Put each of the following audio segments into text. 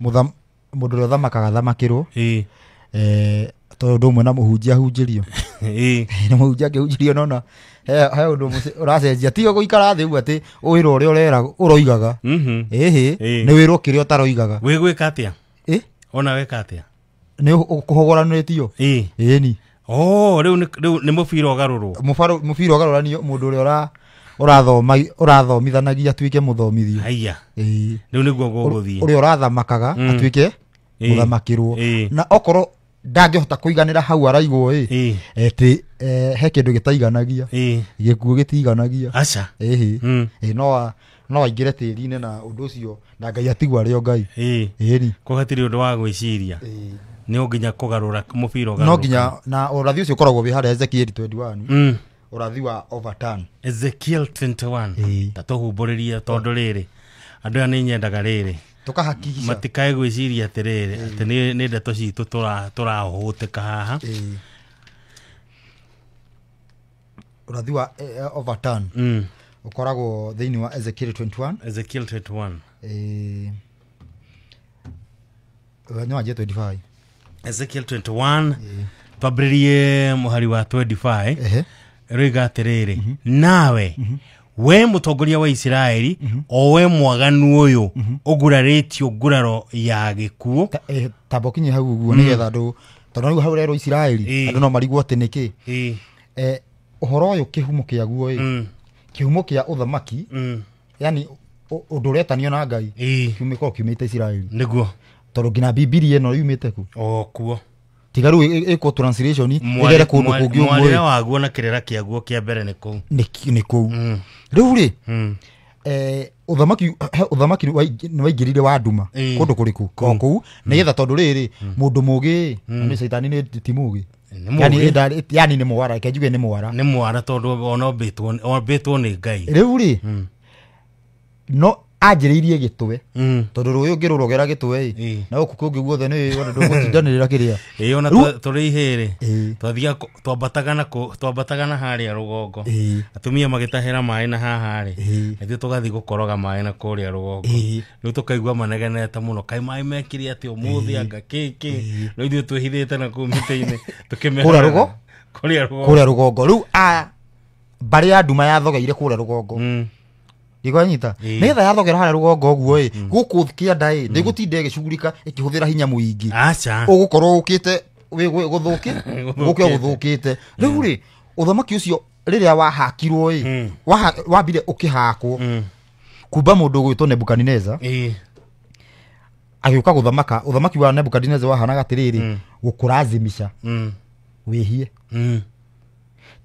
Mũndũ ũrĩa ũthamakaga athamakĩrwo. Ĩĩ. Tondũ ũndũ ũmwe na mũhunjia ahunjĩrio. Ĩĩ. Na mũhunjia akĩhunjĩrio nona he ũndũ ũracenjia, tiga gũikara thĩ ũguo atĩ wĩra ũrĩa ũrera ũroigaga. Ĩhĩ. Ĩĩ. Nĩ wĩrwo kĩrĩa ũtaroigaga. Wĩ gwĩka atĩa? Ĩ? Ona weka atĩa? Nĩ kũhogoranĩtio. Ĩĩ. Ĩni. Oh, rĩu nĩ mũbira ũgarũrwo. Mũbira ũgarũranio, mũndũ ũrĩa ũrathomithanagia atuĩke mũthomithio. Haiya. Ĩĩ. Rĩu nĩguo gũgũthiĩ. Ũrĩa ũrathamakaga atuĩke Ĩĩ. mũthamakĩrwo. Ĩĩ. Na okorwo ndangĩhota kũiganĩra hau araigwo ĩ, Ĩĩ. ĩtĩ he kĩndũ gĩtaiganagia. Ĩĩ. Gĩkuũ gĩtiganagia. Aca. Ĩhĩ. Mm. Ĩ, no aingĩre tĩri-inĩ na ũndũ ũcio na Ngai atigwo arĩ o Ngai. Ĩĩ. Ĩni. Ko hatirĩ ũndũ wa gwĩciria, nĩ nginya kũgarũra mũbira ũgarũrũka. No nginya, na ũrathi ũcio ũkoragwo wĩ harĩa Ezekiel 21. Ũrathi wa overturn. Ezekiel 21. Ĩĩ. Ta tũhumbũrĩrie, tondũ rĩrĩ, andũ aya nĩ nyendaga rĩrĩ Tũkahakikica. matikae gwĩciria atĩrĩrĩ atĩ nĩ ndeto citũ tũrahũtĩka haha. Ĩĩ. Ũrathi wa overturn ũkoragwo thĩinĩ wa Ezekiel 21. Ezekiel 21. Ĩĩ. No wanjie 25. Ezekiel 21, twambĩrĩrie mũhari wa 25. Ehe. Rĩiga atĩrĩrĩ, nawe we mũtongoria wa Isiraeli, o we mwaganu ũyũ ũgurarĩtio nguraro ya gĩkuũ. Tamba ũkinye hau ũguo nĩgetha andũ, tondũ rĩu hau rerwo Isiraeli, andũ no marigwo atĩ nĩkĩ. Ũhoro ũyũ kĩhumo kĩaguo ĩ, kĩhumo kĩa ũthamaki, yani ũndũ ũretanio na Ngai, kiumĩkorwo kiumĩte Isiraeli. Nĩguo. Tondũ nginya Bibilia ĩno yumĩte ku? O kuo. Tiga rĩu ĩkwo translation ĩgere kũndũ kũngĩ ũguo. Mwarĩre ĩ. waguo na kĩrĩra kĩaguo kĩa mbere nĩ kũu. Nĩ kũu. Rĩu rĩ, ũthamaki nĩ waingĩrire wa nduma. Kũndũ kũrĩkũ? O kũu, nĩgetha tondũ rĩrĩ, mũndũ mũgĩ nĩ caitani, nĩ ti mũgĩ. Nĩ Yani mũũgĩ. yani nĩ mwara, reke njuge nĩ mwara. Nĩ mwara, tondũ ona ombĩtwo nĩ Ngai. Rĩu rĩ, no anjĩrĩirie gĩtwe, tondũ rũĩ ũngĩrũrogera gĩtwe ĩ, na gũkũ kũngĩ guothe nĩ ona ndũgũtindanĩrĩra kĩrĩa. Ĩĩ, ona tũrĩ ihĩrĩ, twathiaga twambataga na harĩa rũgongo. Atumia magĩtahĩra maĩ na haha rĩ, ithuĩ tũgathiĩ gũkoroga maĩ na kũrĩa rũgongo. Rĩu tũkaigua manegenete mũno, kaĩ maĩ mekire atĩ ũmũthĩ, anga kĩkĩ, rĩu ithuĩ twĩhithĩte na kũu mĩtĩ-inĩ tũkĩmerorera. Kũrĩa rũgo? Kũrĩa rũgongo. Kũrĩa rũgongo. Rĩu a mbarĩ ya nduma yathogeire kũrĩa rũgongo. Ndikanyita. Nĩgetha yathogera harĩa rũgongo ũguo ĩ, gũkũ kĩanda ĩ, ndĩgũtinda ĩgĩcugurika ĩkĩhũthĩra hinya mũingĩ. Aca. Ũgũkorwo ũkĩte gũthũki, gũke gũthũkĩte. Rĩu rĩ, ũthamaki ũcio rĩrĩa wahakirwo ĩ, wambire ũkĩhakwo kumba mũndũ ũgwĩtwo Nebukadineza. Agĩũka gũthamaka. Ũthamaki wa Nebukadineza wahanaga atĩrĩrĩ, gũkũrazimisha wĩhie,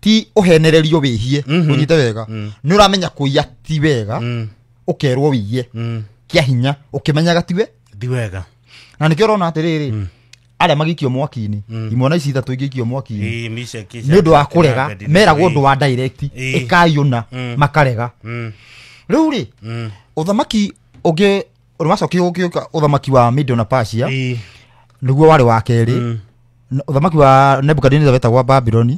ti ũhenererio wĩhie. Ũnyite wega, nĩ ũramenya kũiya ti wega, ũkerwo wĩiye kĩa hinya ũkĩmenyaga tiwe Ti wega. Na nĩkĩo ũrona atĩrĩrĩ, arĩa magĩikio mwaki-inĩ, imwana ici ithatũ ingĩikio mwaki-inĩ Ĩĩ, Meshaki, nĩ ũndũ wa Shadrach na kũrega, Abednego. meragwo ũndũ wa direct, ĩkai ũna, makarega. Rĩu rĩ, ũthamaki ũngĩ ũrĩa wacokire gũkĩũka, ũthamaki wa Medo na Persia, nĩguo warĩ wa kerĩ. Ũthamaki wa Nebukadnezar wetagwo wa Babyloni.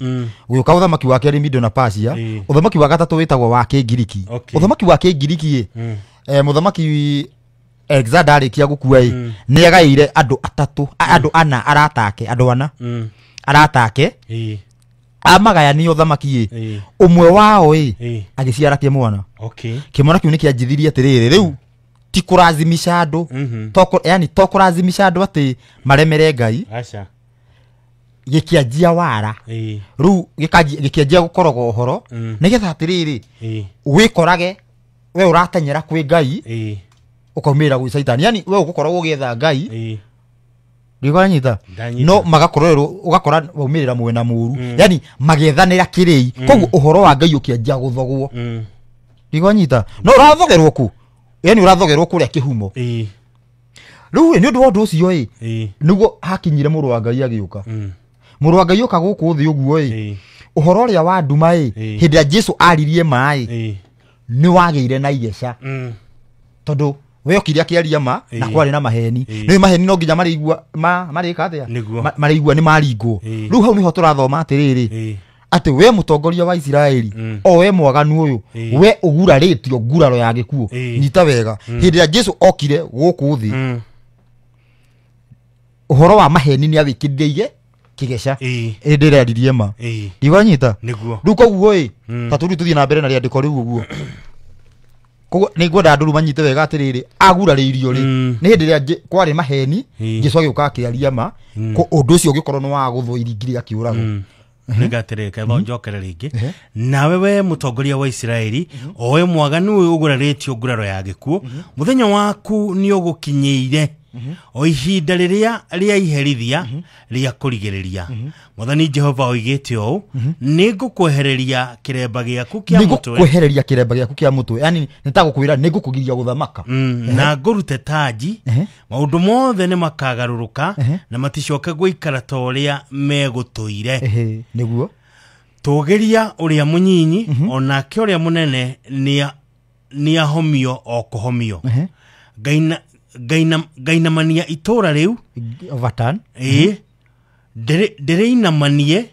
Gũgĩũka ũthamaki wa kerĩ, Medo na Persia. Ũthamaki wa gatatũ wĩtagwo wa Kĩngiriki. Ũthamaki wa Kĩngiriki ĩ, mũthamaki Alexander arĩkia gũkua ĩ, nĩ agaĩire andũ atatũ, andũ ana aratake, andũ ana aratake, amagayania ũthamaki ĩ. Ũmwe wao ĩ, agĩciara kĩmwana. Kĩmwana kĩu nĩ kĩanjithirie atĩrĩrĩ, rĩu ti kũrazimisha andũ, yani to kũrazimisha andũ atĩ maremere Ngai. Aca. Gĩkĩanjia wara. Rĩu gĩkĩanjia gũkoroga ũhoro, nĩgetha atĩrĩrĩ, wĩkorage we ũratenyera kwĩ Ngai, ũkaumĩrĩra gwĩ caitani, yani we ũgũkorwo ũgĩetha Ngai. Ndikanyita. Ndanyita. No magakorerwo ũgakora waumĩrĩra mwena mũru, yani magĩethanĩra kĩrĩi, koguo ũhoro wa Ngai ũkĩanjia gũthogwo. Ndikanyita, no ũrathogerwo kũ, yani ũrathogerwo kũrĩa kĩhumo. Rĩu ĩ, nĩ ũndũ wa ũndũ ũcio ĩ, nĩguo hakinyire mũrũ wa Ngai agĩũka. Mũrũ wa Ngai oka gũkũ thĩ ũguo ĩ, ũhoro ũrĩa wa nduma ĩ, hĩndĩ ĩrĩa Jesu aririe maĩ, nĩ wagĩire na igeca, tondũ we okire akĩaria ma na kwarĩ na maheni. Nĩ maheni no nginya marĩigua marĩka atĩa? Nĩguo. Marĩigua nĩ maringwo. Rĩu hau nĩho tũrathoma atĩrĩrĩ, atĩ we mũtongoria wa Isiraeli, o we mwaganu ũyũ, we ũgurarĩtio nguraro ya gĩkuũ. Nyita wega, hĩndĩ ĩrĩa Jesu okire gũkũ thĩ, Ũhoro wa maheni nĩ awĩkĩrire kĩgeca. Ĩndĩ ĩraririe ma. Ndiwanyita? Nĩguo. Rĩu koguo ĩ, ta tũrĩu tũthiĩ na mbere na rĩandĩko rĩu ũguo. Koguo nĩ ngwenda andũ rĩu manyite wega atĩrĩrĩ, agurarĩirio rĩ, nĩ hĩndĩ ĩrĩa kwarĩ maheni, Jesũ agĩũka akĩaria ma, ũndũ ũcio ũgĩkorwo nĩ wa gũthwo iringi rĩa kĩũrago. Nĩngatĩrĩrĩ, ketho njokere rĩngĩ. Nawe we mũtongoria wa Isiraeli, o we mwaganu ũyũ ũgurarĩtio nguraro ya gĩkuũ, mũthenya waku nĩ ũgũkinyĩire, o ihinda rĩrĩa rĩa iherithia rĩa kũrigĩrĩria. Mwathani Jehova oigĩte ũũ, nĩngũkwehereria kĩremba gĩaku kĩa mũtwe. Nĩngũkwehereria kĩremba gĩaku kĩa mũtwe. Yaani nĩ ta gũkwĩra nĩngũkũgiria gũthamaka. Na ngũrute taji, maũndũ mothe nĩmakagarũrũka na maticoke gũikara ta ũrĩa megũtũire. Nĩguo. Tũgĩria ũrĩa mũnyinyi, onake ũrĩa mũnene nĩahomio o kũhomio. Ngainamania itũra rĩu overturn. Ndĩrĩinamanie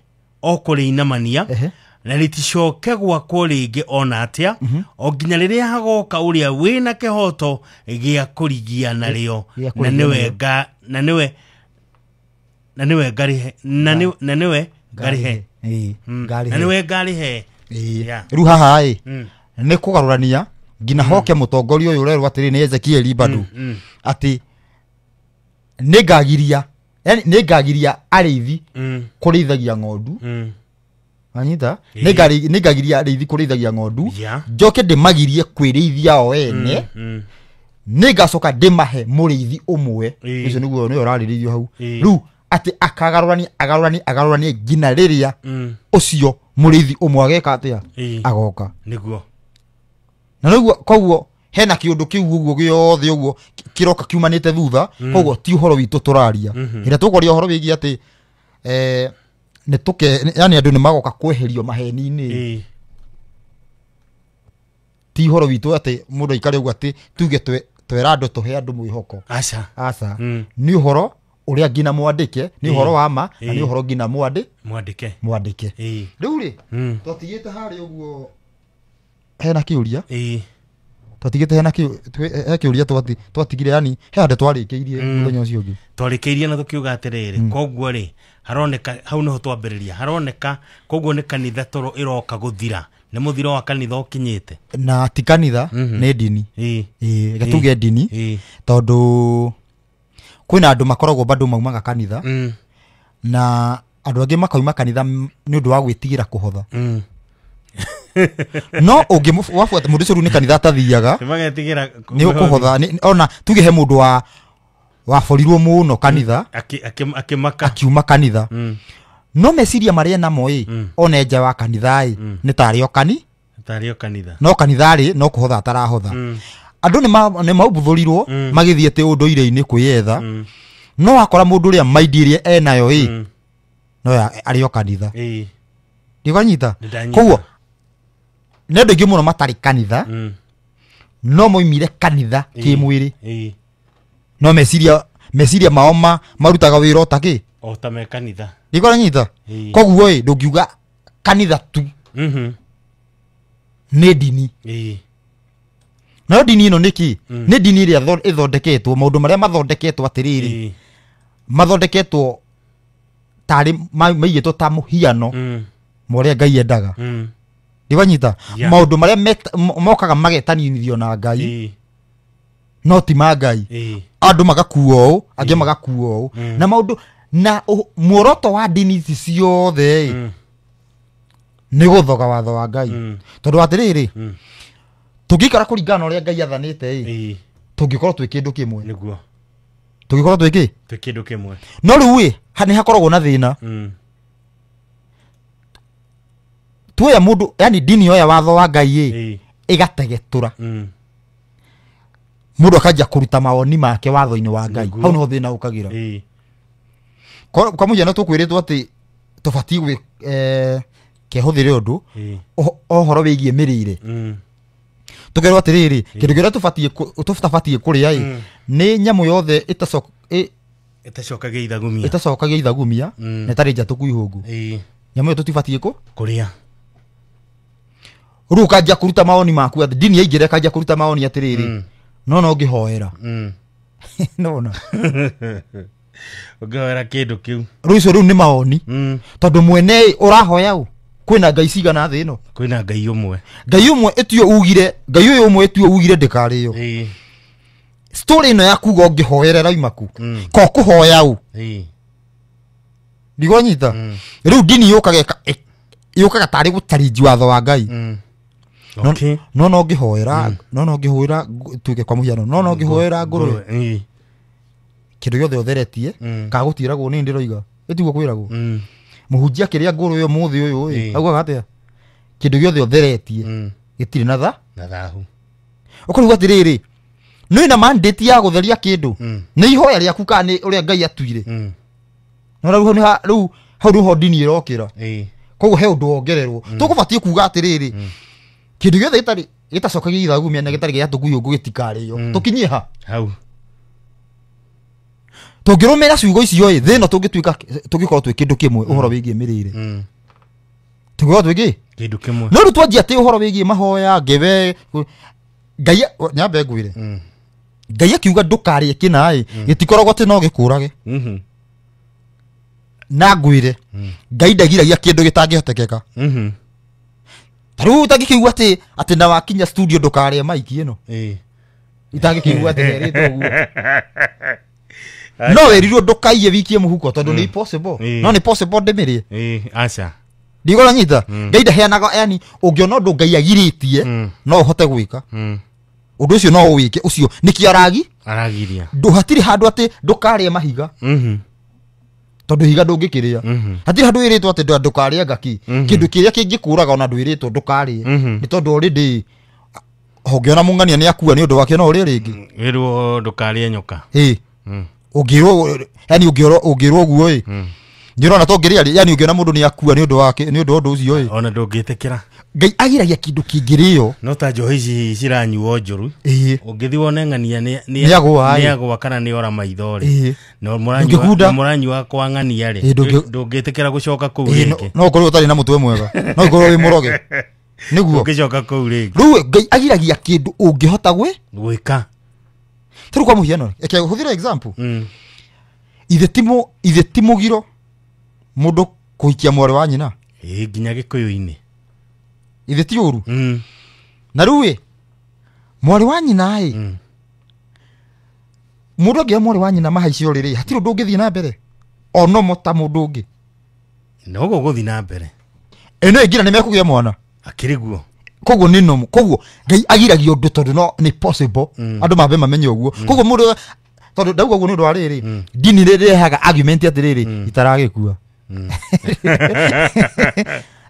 o kũrĩinamania, na rĩticoke gwakwo rĩngĩ ona atĩa, o nginya rĩrĩa hagoka ũrĩa wĩna kĩhoto gĩa kũrigia narĩo, na nĩwe na nĩwe na nĩwe ngarĩhe, na nĩwe ngarĩhe, na nĩwe ngarĩhe. Rĩu haha ĩ, nĩ kũgarũrania nginya hoke mũtongoria ũyũ ũrerwo atĩrĩ nĩ Ezekieli bado atĩ nĩngagiria, yani nĩngagiria arĩithi kũrĩithagia ng'ondu. Wanyita? Nĩngagiria arĩithi kũrĩithagia ng'ondu, njoke ndĩmagirie kwĩrĩithia o ene, nĩngacoka ndĩmahe mũrĩithi ũmwe. Ũcio nĩguo nĩwe ũrarĩrĩirio hau. Rĩu atĩ akagarũrania, agarũranie, agarũranie nginya rĩrĩa ũcio mũrĩithi ũmwe ageka atĩa? Agoka. Nĩguo. Na nĩguo koguo hena kĩũndũ kĩu ũguo gĩothe ũguo kĩroka kiumanĩte thutha, koguo ti ũhoro witũ tũraria. Hĩndĩ tũkwaria ũhoro wĩgiĩ atĩ nĩ tũke, yani andũ nĩ magoka kweherio maheni-inĩ. Ti ũhoro witũ atĩ mũndũ aikare ũguo atĩ tuge twera andũ tũhe andũ mwĩhoko. Aca. Aca. Nĩ ũhoro ũrĩa nginya mwandĩke, nĩ ũhoro wa ma, na nĩ ũhoro nginya mwandĩke. Mwandĩke. Rĩu rĩ, twatigĩte harĩa ũguo hena kĩũria. Twatigĩte hena kĩũria twatigire, yani he handũ twarĩkĩirie mũthenya ũcio ũngĩ. Twarĩkĩirie na tũkiuga atĩrĩrĩ, koguo rĩ, haroneka hau nĩho twambĩrĩria, haroneka koguo nĩ kanitha toro ĩroka gũthira, nĩ mũthiro wa kanitha ũkinyĩte. Na ti kanitha, nĩ ndini. Reke tuge ndini, tondũ kwĩna andũ makoragwo bado maumaga kanitha, na andũ angĩ makauma kanitha nĩ ũndũ wa gwĩtigĩra kũhotha. No ũngĩmũbuata mũndũ ũcio rĩu nĩ kanitha atathiaga, nĩmagetigĩra nĩ ũkũhotha. Ona tuge he mũndũ waborirwo mũno kanitha, akĩmaka, akiuma kanitha. No meciria marĩa namo ĩ, ona nja wa kanitha ĩ, nĩ tarĩ o tarĩ o kanitha. No kanitha rĩ, no kũhotha atarahotha. Andũ nĩ maumbuthũrirwo magĩthiĩte ũndũire-inĩ kwĩyetha. No wakora mũndũ ũrĩa maindi ĩrĩa enayo ĩ, no arĩ o kanitha. Ndikanyita? Koguo nĩ andũ aingĩ mũno matarĩ kanitha, no moimire kanitha kĩmwĩrĩ. No meciria mao marutaga wĩra o ta kĩ? O ta me kanitha. Ndikanyita? Koguo ĩ, ndũngiuga kanitha tu nĩ ndini. No ndini ĩno nĩ kĩ? Nĩ ndini ĩrĩa ĩthondeketwo, maũndũ marĩa mathondeketwo atĩrĩrĩ, mathondeketwo tarĩ maigĩtwo ta mũhiano ma ũrĩa Ngai endaga. Ndikanyita? Maũndũ marĩa mokaga magetanithio na Ngai, no ti ma Ngai. Andũ magakuo ũũ, angĩ magakuo ũũ. Na maũndũ, na muoroto wa ndini ici ciothe nĩ gũthoga watho wa Ngai. Tondũ atĩrĩrĩ, tũngĩikara kũringana na ũrĩa Ngai athanĩte ĩ, tũngĩkorwo twĩ kĩndũ kĩmwe. Nĩguo. Tũngĩkorwo twĩ kĩ? Twĩ kĩndũ kĩmwe. No rĩu ĩ, nĩ hakoragwo na thĩna. Tuoya mũndũ, yani ndini yoya watho wa Ngai ĩ, ĩgategetũra. Mũndũ akanjia kũruta mawoni make watho-inĩ wa Ngai. Hau nĩho thĩna ũkagĩra. Kwa mũhiano tũkwĩrĩtwo atĩ tũbatiĩ kehũthĩre ũndũ ũhoro wĩgiĩ mĩrĩre. Tũkerwo atĩrĩrĩ, kĩndũ kĩrĩa tũtabatiĩ kũrĩa ĩ, nĩ nyamũ yothe ĩtacokagia ithagumia. Ĩtacokagia ithagumia, na ĩtarĩ njatũku ihũngũ. Nyamũ ĩyo tũtibatiĩ kũrĩa. Rĩu ũkanjia kũruta mawoni maku atĩ ndini yaingĩra ĩkanjia kũruta mawoni atĩrĩrĩ, no no ngĩhoera. No no. Ũngĩhoera kĩndũ kĩu. Rĩu icio rĩu nĩ maoni. Tondũ mwene ũrahoya ũ kwĩna ngai cigana thĩ ĩno? Kwĩna ngai ũmwe. Ngai ũmwe ĩtio ugire, ngai ũyũ ũmwe ĩtio ugire ndĩkarĩo. Story ĩno ya kuga ũngĩhoera ĩrauma kũ? Ko kũhoya ũ? Ndigonyita. Rĩu ndini yũkaga yũkaga tarĩ gũtarinji watho wa Ngai. Okay. No no ngĩhoera, no no ngĩhoera tuge kwa mũhiano, no no ngĩhoera ngũrwe. Kĩndũ gĩothe ũtheretie, ka gũtiĩragwo nĩ ndĩroiga. Ĩtiguo kwĩragwo. Mũhunjia kĩrĩa ngũrwe ũyũ mũthĩ ũyũ ĩ, augaga atĩa? Kĩndũ gĩothe ũtheretie gĩtirĩ na tha na thahu. Ũkauga atĩrĩrĩ, nĩ na mandate ya gũtheria kĩndũ. Nĩ ihoya rĩaku kana nĩ ũrĩa Ngai atuire. No rĩu rĩu hau nĩho ndini ĩrokĩra. Koguo he ũndũ wongererwo. Tũkũbatiĩ kuga atĩrĩrĩ, kĩndũ gĩothe gĩtarĩ gĩtacokagia ithagu mĩena gĩtarĩ gĩa tũguyu gĩtikarĩo. Tũkinyie ha? Hau. Tũngĩrũmĩrĩra ciugo icio ĩ, thĩ ĩno tũngĩtuĩka tũngĩkorwo twĩ kĩndũ kĩmwe ũhoro wĩgiĩ mĩrĩre. Tũngĩkorwo twĩ kĩ? Kĩndũ kĩmwe. No rĩu twanjia atĩ ũhoro wĩgiĩ mahoya, ngebe, Ngai nyambe ngwĩre. Ngai akiuga ndũkarĩe kĩna ĩ, gĩtikoragwo atĩ no gĩkũrage. Na ngwĩre, Ngai ndagiragia kĩndũ gĩtangĩhotekeka. Ta rĩu ũtangĩkĩigua atĩ atĩ na wakinya studio ndũkarĩe maiki ĩno. Itangĩkĩigua atĩ herĩtwo ũguo. No wĩrirwo ndũkaiye wikie mũhuko tondũ nĩ impossible. No nĩ possible ndĩmĩrĩe. Aca. Ndigora nyita. Ngai ndaheanaga, yani ũngĩona ũndũ Ngai agirĩtie no ũhote gwĩka. Ũndũ ũcio no ũwĩke, ũcio nĩkĩo aragi? Aragiria. Hatirĩ handũ atĩ ndũkarĩe mahiga. Tondũ ihiga ndũngĩkĩrĩa. Hatirĩ handũ wĩrĩtwo atĩ ndũkarĩe ngaki. Kĩndũ kĩrĩa kĩngĩkũraga ona ndwĩrĩtwo ndũkarĩe. Nĩ tondũ already ũngĩona mũng'ania nĩ akua nĩ ũndũ wake no ũrĩe rĩngĩ. Wĩrwo ndũkarĩe nyoka. Ũngĩrwo, yani ũngĩrwo, ũngĩrwo ũguo ĩ. Nĩ ũrona to ngĩrĩa, yani ũngĩona mũndũ nĩ akua nĩ ũndũ wake, nĩ ũndũ wa ũndũ ũcio ĩ. Ona ndũngĩtĩkĩra. Ngai agiragia kĩndũ kĩngĩrĩo. No ta njohi ici ciranyuo njũru. Ũngĩthiĩ wone ng'ania nĩ agũa ĩ. Nĩ agũa kana nĩ ora maitho rĩ. No mũranyua kwa ng'ania rĩ. Ndũngĩtĩkĩra gũcoka kũu rĩngĩ. No ũkorwo ũtarĩ na mũtwe mwega. No ũkorwo wĩ mũroge. Nĩguo. Ndũngĩcoka kũu rĩngĩ. Rĩu Ngai agiragia kĩndũ ũngĩhota gwĩka. Tarĩu kwa mũhiano, reke hũthĩre example. Ithe ti mũgiro mũndũ kũhikia mwarĩ wa nyina. Nginya Gĩkũyũ-inĩ. Ithe ti ũru. Na rĩu ĩ, mwarĩ wa nyina ĩ, mũndũ angĩoya mwarĩ wa nyina mahaice ũrĩrĩ, hatirĩ ũndũ ũngĩthiĩ na mbere. Onomo ta mũndũ ũngĩ. No gũgũthiĩ na mbere. Ĩno ĩngĩ nĩ mekũgĩa mwana. Akĩrĩ guo. Koguo nĩ nomo. Koguo Ngai agiragia ũndũ tondũ no nĩ possible. Andũ mambe mamenye ũguo. Koguo mũndũ tondũ ndauga ũguo nĩ ũndũ wa rĩrĩ, ndini nĩ ĩrehaga argument atĩrĩrĩ, itaragĩkua.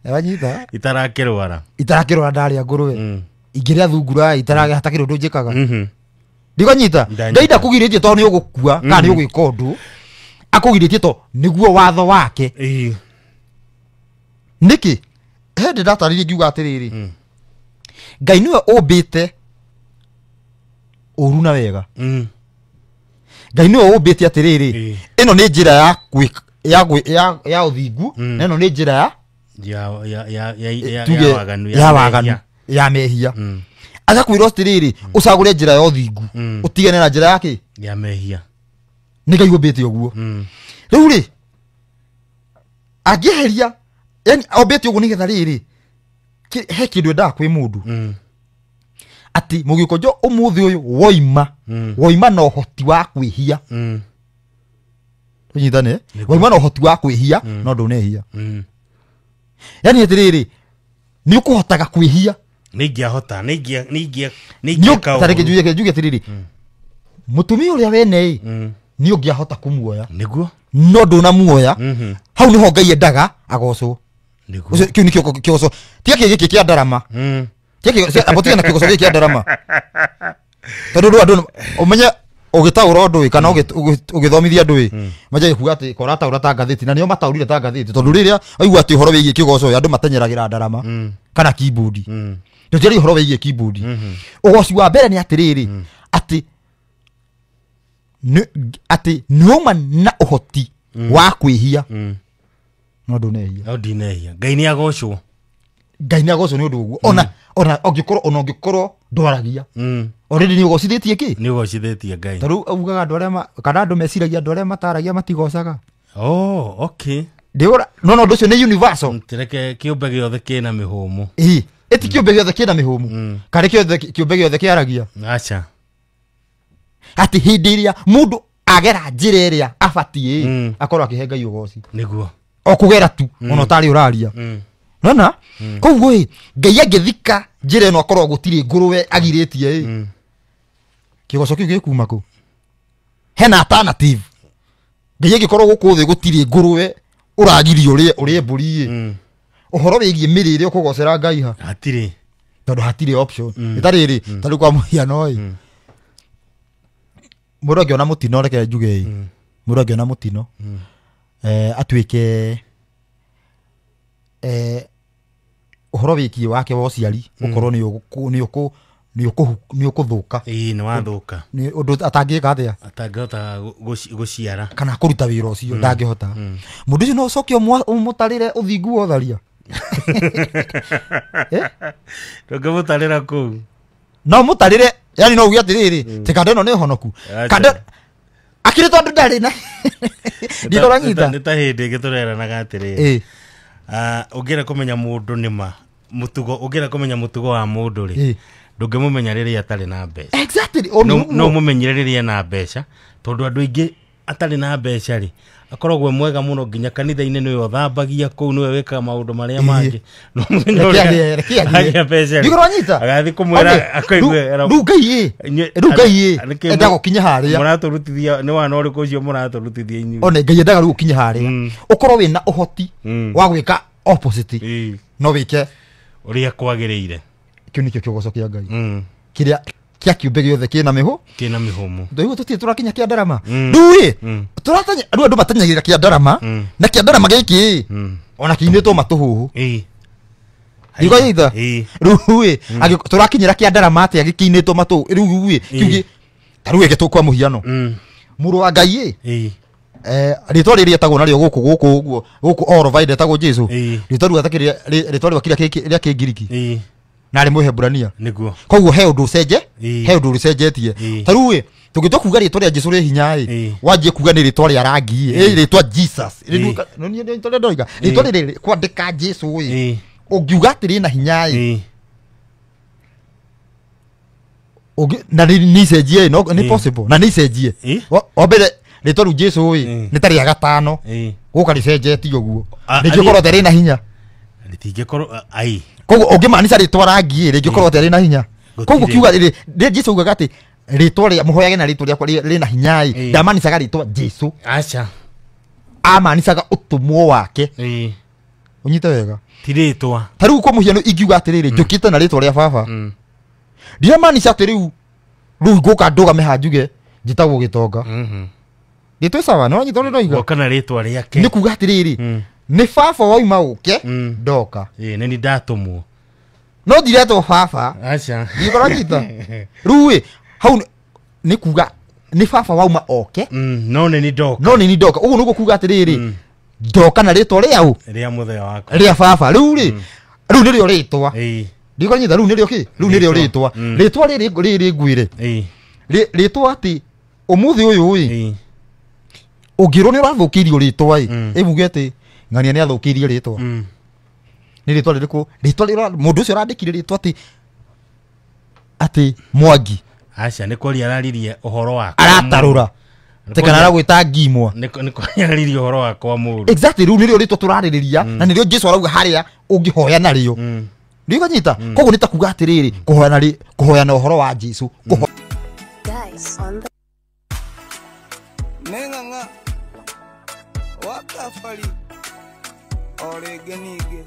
Wanyita? Itarakĩrwara. Itarakĩrwara ndarĩa ngũrwe. Ingĩrĩa thungura itaragĩa hatakĩrĩ ũndũ njĩkaga. Ndigonyita. Ngai ndakũgirĩtie tondũ nĩ ũgũkua kana nĩ ũgwĩka ũndũ. Akũgirĩtie tondũ nĩguo watho wake. Nĩkĩ? He ndĩ ndatarĩria ngiuga atĩrĩrĩ, Ngai nĩwe ũmbĩte ũru na wega. Ngai nĩwe ũmbĩte atĩrĩrĩ, ĩno nĩ njĩra ya ya ũthingu, na ĩno nĩ njĩra ya ya waganu, ya mehia. Agakwĩra atĩrĩrĩ, ũcagũre njĩra ya ũthingu, ũtigane na njĩra yake ya mehia. Nĩ Ngai ũmbĩte ũguo. Rĩu rĩ, angĩeheria, yani ombĩte ũguo nĩgetha rĩrĩ, he kĩndũ endaga kwĩ mũndũ. Atĩ mũgĩkũnjo ũmũthĩ ũyũ woima, woima na ũhoti wa kwĩhia. Tũnyitane? Woima na ũhoti wa kwĩhia, no ndũnehia. Yani atĩrĩrĩ, nĩ ũkũhotaga kwĩhia. Nĩ ingĩahota, nĩ ingĩka ũru. Tareke njuge atĩrĩrĩ, mũtumia ũrĩa wene ĩ, nĩ ũngĩahota kũmuoya. Nĩguo. No ndũnamuoya. Hau nĩho Ngai endaga agocwo. Nĩguo. Kĩu nĩkĩo kĩgoco. Tiga kĩ gĩkĩ kĩa ndarama. Tiga na kĩgoco gĩkĩ kĩa ndarama. Tondũ rĩu andũ ũmenye ũgĩtaũra ũndũ ĩ, kana ũgĩthomithia andũ ĩ, manjagia kuga atĩ korataũra ta ngathĩti, na nĩo mataũrire ta ngathĩti. Tondũ rĩrĩa waigua atĩ ũhoro wĩgiĩ kĩgoco ĩ, andũ matenyeragĩra ndarama kana keyboard. Tũtiaria ũhoro wĩgiĩ keyboard. Ũgoci wa mbere nĩ atĩrĩrĩ, atĩ nĩwauma na ũhoti wa kwĩhia. No ndũnehia. No ndinehia. Ngai nĩ agocwo. Ngai nĩ agocwo nĩ ũndũ ũguo. Ona ũngĩkorwo ndwaragia. Already nĩ ũgocithĩtie kĩ? Nĩ ũgocithĩtie Ngai. Ta rĩu ugaga andũ arĩa kana andũ meciragia andũ arĩa mataragia matigocaga. Oh, okay. Ndĩũra no ũndũ ũcio nĩ universal. Tireke kĩũmbe gĩothe kĩna mĩhũmũ. Ĩĩ, ĩti kĩũmbe gĩothe kĩna mĩhũmũ. Kana kĩũmbe gĩothe kĩaragia. Acha. Atĩ hĩndĩ ĩrĩa mũndũ agera njĩra ĩrĩa abatiĩ akorwo akĩhe Ngai ũgoci. Nĩguo. O kũgera tu ona ũtarĩ ũraria. Nona? Koguo ĩ Ngai angĩthika njĩra ĩno akorwo gũtirĩ ngũrwe agirĩtie ĩ. Kĩgoco kĩu gĩkuma kũ? Hena alternative. Ngai angĩkorwo gũkũ thĩ gũtirĩ ngũrwe ũragirio ũrĩe mbũri ĩ. Ũhoro wĩgiĩ mĩrĩre ũkũgocera Ngai ha? Hatirĩ. Tondũ hatirĩ option. Ĩtarĩ rĩ, ta rĩu kwa mũhiano ĩ. Mũndũ angĩona mũtino reke njuge ĩ. Mũndũ angĩona mũtino. Atuĩke ũhoro wĩgiĩ wake wa ũciari ũkorwo nĩ ũkũthũka. Ĩĩ, nĩ wathũka. Nĩ ũndũ atangĩka atĩa? Atangĩhota gũciara. Kana kũruta wĩra ũcio ndangĩhota. Mũndũ ũcio no ũcoke ũmũtarĩre ũthingu wa ũtharia. Ndũngĩmũtarĩra kũu. No mũtarĩre, yani no uge atĩrĩrĩ, ti kando ĩno nĩ honoku. Kando akĩrĩ tondũ ndarĩ na ndikũranyita. Nĩ ta hĩndĩ ĩngĩ tũreranaga atĩrĩrĩ. Ũngĩenda kũmenya mũndũ nĩ ma mũtugo, ũngĩenda kũmenya mũtugo wa mũndũ rĩ, ndũngĩmũmenya rĩrĩa atarĩ na mbeca. Exactly. No ũmũmenyere rĩrĩa ena mbeca, tondũ andũ aingĩ atarĩ na mbeca rĩ, akoragwo mwega mũno nginya kanitha-inĩ nĩwe ũthambagia kũu, nĩwe wĩkaga maũndũ marĩa mangĩ. No mũthenya ũrĩa agĩa mbeca rĩ, agathiĩ kũmwĩra akaigua rĩu Ngai ĩ, rĩu Ngai ĩ endaga gũkinya harĩa. Mũratũrutithia nĩ wana ũrĩkũ ũcio mũratũrutithia inyuĩ? One Ngai endaga rĩu gũkinya harĩa. Ũkorwo wĩna ũhoti wa gwĩka opposite. No wĩke ũrĩa kwagĩrĩire. Kĩu nĩkĩo kĩgoco kĩa Ngai. Kĩrĩa kĩa kĩũmbe gĩothe kĩna mĩhũ? Kĩna mĩhũmũ. Ndũigua tũtirĩ tũrakinya kĩa ndarama. Rĩu ĩ, tũratanya rĩu andũ matanyagĩrĩra kĩa ndarama na kĩa ndarama gĩkĩ ĩ ona kĩinĩtwo matũhũhũ. Ndikũnyita? Rĩu ĩ, tũrakinyĩra kĩa ndarama atĩa gĩkĩinĩtwo matũhũhũ? Rĩu ĩ, kĩu ta rĩu ĩke kwa mũhiano. Mũrũ wa Ngai ĩ, rĩtwa rĩrĩ etagwo narĩo gũkũ gũkũ ũguo gũkũ all over etagwo Jesu. Rĩtwa rĩu atakĩrĩ rĩtwa rĩu rĩa Kĩngiriki. Na arĩ Mũheburania. Nĩguo. Koguo he ũndũ ũcenje, he ũndũ ũcenjetie. Ta rĩu ĩ, tũngĩtua kuga rĩtwa rĩa Jesu rĩ hinya ĩ, wanjie kuga nĩ rĩtwa rĩa rangi ĩ, rĩtwa Jesus. Rĩtwa ndoiga. Rĩtwa rĩrĩ kwandĩka Jesu ĩ, ũngiuga atĩ rĩna hinya ĩ, na nĩ icenjie ĩ, no nĩ possible, na nĩ icenjie. Wa mbere rĩtwa rĩu Jesu ĩ, nĩ ta rĩa gatano, gũka rĩcenjetie ũguo. Rĩngĩkorwo atĩ rĩna hinya. Rĩtingĩkorwo ai. Koguo ũngĩmaanisha rĩtwa rangi ĩ, rĩngĩkorwo atĩ rĩna hinya. Koguo kiuga rĩ Jesu augaga atĩ rĩtwa rĩa mũhoyage na rĩtwa rĩakwa rĩna hinya ĩ, ndamanicaga rĩtwa Jesu. Acha. Amanicaga ũtũmwo wake. Ũnyite wega. Ti rĩtwa. Ta rĩu kwa mũhiano ingiuga atĩrĩrĩ, njũkĩte na rĩtwa rĩa baba. Ndiramaanisha atĩ rĩu ngũka ndũgame haha njuge njĩtagwo Gĩtonga. Rĩtwa sawa, no nyita ũrĩa ndoiga. Goka na rĩtwa rĩake. Nĩ kuga atĩrĩrĩ, nĩ baba wauma ũke ndoka. Ĩ, nĩ ndatũmwo. No ndiretwo baba. Acha. Ndikũranyita. Rĩu ĩ, hau nĩ kuga nĩ baba wauma oke. No nĩ ndoka. No nĩ ndoka. Ũguo nĩguo kuga atĩrĩrĩ, ndoka na rĩtwa rĩa ũ? Rĩa mũthee wakwa. Rĩa baba. Rĩu rĩ, rĩu nĩrĩo rĩtwa. Ndikũranyita, rĩu nĩrĩo kĩ? Rĩu nĩrĩo rĩtwa. Rĩtwa rĩrĩ rĩrĩ ngwĩre. Rĩtwa atĩ ũmũthĩ ũyũ ĩ, ũngĩrwo nĩ ũrathũkĩirio rĩtwa ĩ, ĩbuge atĩ ng'ania nĩ athũkĩirie rĩtwa. Nĩ rĩtwa rĩrĩkũ? Rĩtwa rĩrĩa mũndũ ũcio arandĩkire rĩtwa atĩ Mwangi. Aca, nĩ kwaria araririe ũhoro wakwa. Aratarũra. Te kana aragwĩta Ngimwa. Nĩ kwaria araririe ũhoro wakwa mũũru. Exactly, rĩu nĩrĩo rĩtwa tũrarĩrĩria na nĩrĩo Jesu arauga harĩa ũngĩhoya narĩo. Ndikũnyita? Koguo nĩ ta kuga atĩrĩrĩ, kũhoya na ũhoro wa Jesu. Guys on the Neng'ang'a wakabari o rĩngĩ ningĩ.